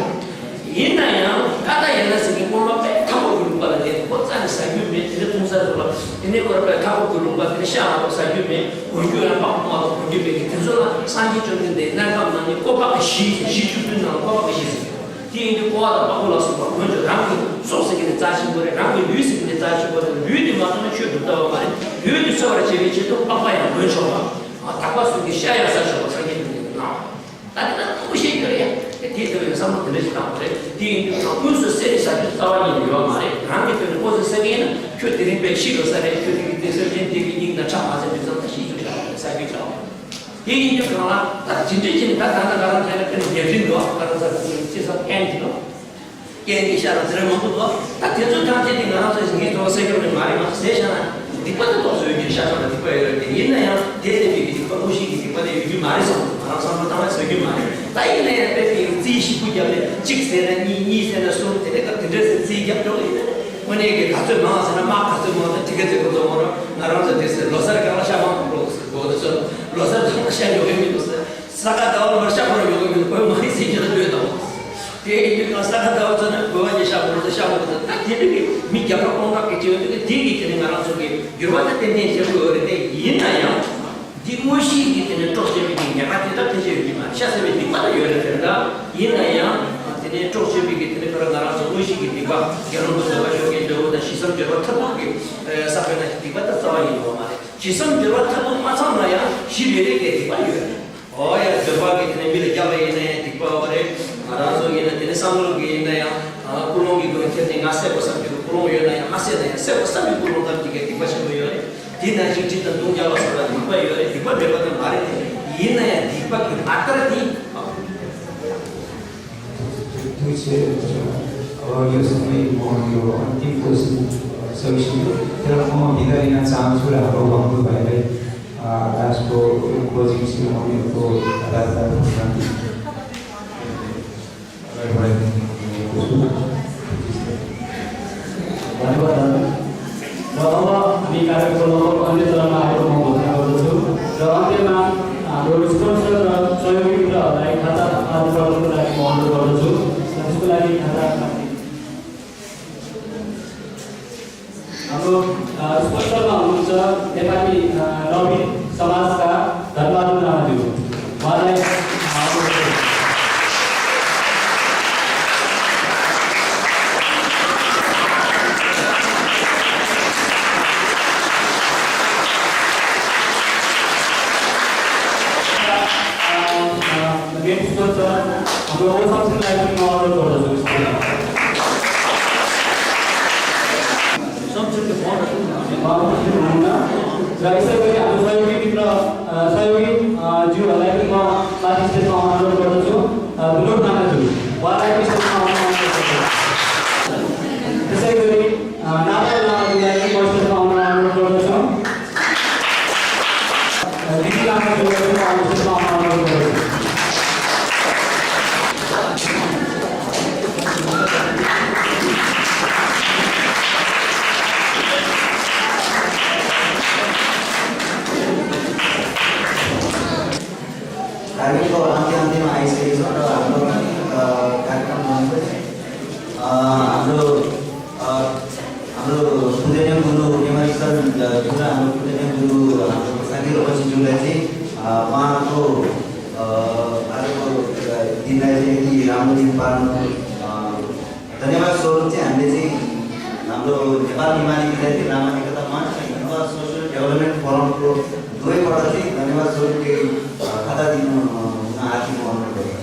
ཡིན་ན་ཡང་ཀ་ཏ་ཡ་ན་ཟེར་མཁན་རྔོན་པ་དཔེ་ཐག་པ་གི་ལུང་པ་ལ་བསྡད། ཁོ་རྩ་ནས་ཟ་རྒྱུ་མེད། དེ་ནས་འཐུང་ས་ཚོ་ལ་དེ་ནས་ཁོ་ར་དཔེ་ཐག་པ་གི་ལུང་པ། དེ་ནས་ཤ་ཡང་ཟ་རྒྱུ་མེད། གོན་རྒྱུ་ཡང་པགས་པ་མ་གཏོགས་གོན་རྒྱུ་མེད་ཀི། དེ་ཚོ་ལ་སངས་རྒྱས་བཅོམ་ལྡན་འདས་གནས་སྐབས་ནང་ནས་ཀོ་པགས་བཞི་ཟེར། བཞི་བཅུ་བདུན་ནང་ལ་ཀོ་པགས་བཞི་ཟེར། དེ་ཡིན་དུས་ཀོ་བ་དང་པགས་པ་ལ་སོགས་པ་གོན་ཆོག་རང་གི་སྲོག་ཟེར་མཁན་དེ་རྩ་ཆེན་པོ་རེད། རང་གི་ལུས་ཟེར་མཁན་དེ་རྩ་ཆེན་པོ་རེད། ལུས་དེ་མ་གཏོགས་ན་ཆོས་སྒྲུབ་ཐུབ་པ་མ་རེད། ལུས་དེ་གསོ་བར་བྱེད་པའི་ཆེད་དུ་པགས་པ་ཡང་གོན་ཆོག་པ། དག་པ་གསུམ་གྱི་ཤ་ཡང་ཟ་ཆོག་པ་སངས་རྒྱས་བཅོམ་ལྡན་འདས་ཀྱིས་གནང་བ། ད་དེ་ལ་མང་པོ་བཤད་རྒྱུ་རེད་ཡ། དེ་དེ་ལྟ་བུའི་བསམ་བློ་དེ་འདྲ་ཞིག་བཏང་བ་རེད། དེ་ཡིན་དུས་ང་དངོས་སུ་བསད་ནས་ཟ་རྒྱུ་རྩ་བ་ཉིད་ནས་ཡོད་མ་རེད། རང་གི་དོན་ནས་དངོས་སུ་བསད་མཁན་ཡིན་ན་ཁྱོད་དེ་རིང་དཔེ་ཤི་འགྲོ་ས་རེད། ཁྱོད་དེ་གི་དེ་སེམས་ཅན་དེ་གི་སྙིང་དང་ཁྲག་མ་ཟད་དུས་ཙམ་ད་ཤི་རྒྱུ་འདྲ་བ་རེད། ཟ་རྒྱུ་འདྲ་བ་རེད། དེ་ཡིན་དུས་གང་ལ་ད་ཇི་འདྲ་ཅིག་ད་ད་ལྟ་ང་རང་ཚོ་ཡང་དཔེ་ནས་རྒྱལ་ཕྲན་འདུག་ང་རང་ཚོ་ཅི་ས་ཨེན་འདི་ལོ། རྐྱེན་གྱིས་ཤ་དང་ཟས་རིགས་མང་པོ་འདུག་ད་དེ་ཚོ་ཐམས་ཅད་དེ་ང་རང་ཚོ་ངའི་ཐོག་སེལ་རྒྱུ་ནི་མ་རེད། ང་ཚོ་ཟས་བཞག་ན་སྡིག་པ་དེ་ཐོག་བཟོ་རྒྱུ་ཤ་ཚ་ལ་སྡིག་པ་ཡོད་རེད། དེ་ཡིན་ན་ཡང་དེ་ལྟ་བུའི་གི་སྡིག་པ་དངོས་གཞིའི་གི་སྡིག་པ་དེ་ཡོད་རྒྱུ་མ་རེད་བསམ། ང་རང་བསམ་བློ་བཏང་ན་བཟོ་རྒྱུ་མ་རེད། ད་ཡིན་ན་ཡང་དཔེ་དེ་རྩིས་ཞིབ་པོ་བརྒྱབ་ནས་གཅིག་ཟས་ན་གཉིས། གཉིས་ཟས་ན་གསུམ། དེ་ནས་སྐབས་དེ་འདྲ་ཟེར་རྩིས་རྒྱབ་འགྲོ་གི་ཡིན་ན། དངོས་གནས་ཀྱི་ག་ཚོད་མང་ཟེར་ན་དམག་ག་ཚོད་མང་ཟེར་དེ་ག་ཚོད་གོ་ཚོད་མང་རོགས། ང་རང་ཚོ་དེ་ཟེར་ལོ་གསར་སྒང་ལ་ཤ་མང་དུ་འགྲོ་ཟེར་གོ་དེ་ཚོ་ལོ་གསར་སྒང་ལ་ཤ་ཉོ་གི་མི་འདུག་ཟེར། ས་ག་ཟླ་བ་ལ་ཤ་ཁོ་རང་ཡོང་གི་མི་འདུག་གོས་མ་ཡིན་ཟེར་གྱི་ལ་ལྟོས་དང་། དེ་ཡིན་དུས་ཀྱང་ས་ག་ཟླ་བ་ཚོ་ནི་གོས་བ་ཉི་ཤ་མོ་ཚོ་ཤ་མོ་ཚོ་ད་དེ་འདྲ་གི་མི་རྒྱབ་ལ་ཀོང་ཀ་གི་ཅིག་ཡོད་དུས་དེ་གི་དེ་ནི་ང་རང་ཚོ་གི་འགྱུར་བ་དེ་ཏན་ཏན་བྱེད་དགོས་ཡོད་རེད། དེ་ཡིན་ན་ཡང་འདི་དངོས་གཞི་གི་དེ་ནི་སྲོག་བཅད་པའི་གི་ཉེས་པ་དེ་ལྟར་ཕལ་ཆེར་ཡོད་ཀྱི་མ་རེད། ཤ་ཟ་བའི་སྡིག་པ་ལ་ཡོད་རེད་ཟེར། ད་ཡིན་ན་ཡང་དེ་ནི་སྲོག་བཅད་པའི་གི་དེ་ནི་ཁོ་རང་ང་རང་ཚོ་དངོས་གཞི་གི་སྡིག་པ་དགེ་སློང་གི་འདོད་པ་ཤོར་མཁན་འདྲ་བོ་དང་ཞི་བསམ་སྦྱོར་བ་མཐར་ཐུག་གི་བསགས་པའི་ན་སྡིག་པ་དེ་རྩ་བ་ཡིན་ཡོད་མ་རེད། ཞི་བསམ་སྦྱོར་བ་མཐར་ཐུག་མ་ཚང་ན་ཡང་ཞི་བའི་རིགས་ཀྱི་སྡིག་པ་ཡོད་རེད། ཨོ་ཡ། འདོད་པ་གིས་དེ་ནས་མི་ལ་རྒྱག་པ་ཡིན་ན་ཡང་སྡིག་པ་ཡོད་རེད། ང་རང་ཚོ་ཡིན་ན་དེ་ནས་བསམ་བློ་གིས་ཡིན་ན་ཡང་ཀུན་སློང་གི་སྒོ་ནས་ཁྱེར་ཏེ་ང་བསད་དགོས་བསམ་གྱི་འདུག་ཀུན་སློང་ཡོད་ན་ཡང་མ་བསད་ན་ཡང་བསད་དགོས་བསམ་པའི་ཀུན་སློང་ཐམས་ཅད་ཀྱི་སྡིག་པ་ཆེན་པོ་ཡོད་རེད། དེ་ནང་བཞིན་གྲི་དང་མདུང་རྒྱག་པ་སོགས་ལ་སྡིག་པ་ཡོད་རེད། སྡིག་པ་མེད་པ་དེ་མ་རེད་དེ། ཡིན་ན་ཡང་སྡིག་པ་གི་ལག་བསྟར་དེ། ཐུགས་རྗེ་ཆེ། Our guest may want your antique question, uh, suggestion. There are more detail in a chance for our one to violate. Uh, as for closing ceremony for Radha Sahib. धन्यवाद दाजु। र अब हामी कार्यक्रमको अन्त्य चरणमा आएको म घोषणा गर्दछु। र अन्त्यमा हाम्रो स्पोन्सर र सहयोगी मित्रहरूलाई खाता आदि प्रदानको लागि म अनुरोध गर्दछु। र त्यसको लागि खाता हाम्रो, अ, स्पोन्सरमा हुनुहुन्छ नेपाली, अ, नवीन समाजका धनबहादुर राणाज्यू। उहाँलाई, अ, अनुरोध गर्दछु। अ, अ, मेन स्पोन्सर हाम्रो ओसामसिंहलाई पनि म अनुरोध गर्दछु। उहाँ उपस्थित हुनुहुन्न। र यसै गरी हाम्रो सहयोगी मित्र, अ, सहयोगी, अ, ज्यूहरूलाई पनि म माथि स्टेजमा आउन अनुरोध गर्दछु। अ, विनोद राणाज्यू, उहाँलाई पनि स्टेजमा आउन अनुरोध गर्दछु। त्यसै गरी, अ, नारायण राणाज्यूलाई पनि म स्टेजमा आउन अनुरोध गर्दछु। अ, दिदी राणाज्यूलाई पनि म स्टेजमा आउन अनुरोध गर्दछु। हाम्रो हाम्रो पूजनीय गुरु नेपाली सर जुन हाम्रो पूजनीय गुरु हाम्रो साथी रमनजी जुलाई चाहिँ उहाँको आजको दिनलाई चाहिँ यति राम्रो दिन पार्नु। धन्यवाद स्वरूप चाहिँ हामीले चाहिँ हाम्रो नेपाल हिमाली विद्यार्थी रामा एकता मञ्च नेपाल सोसियल डेभलपमेन्ट फोरमको दुवैबाट चाहिँ धन्यवाद स्वरूप केही खाता दिनु हुन आदि म अनुरोध गर्छु।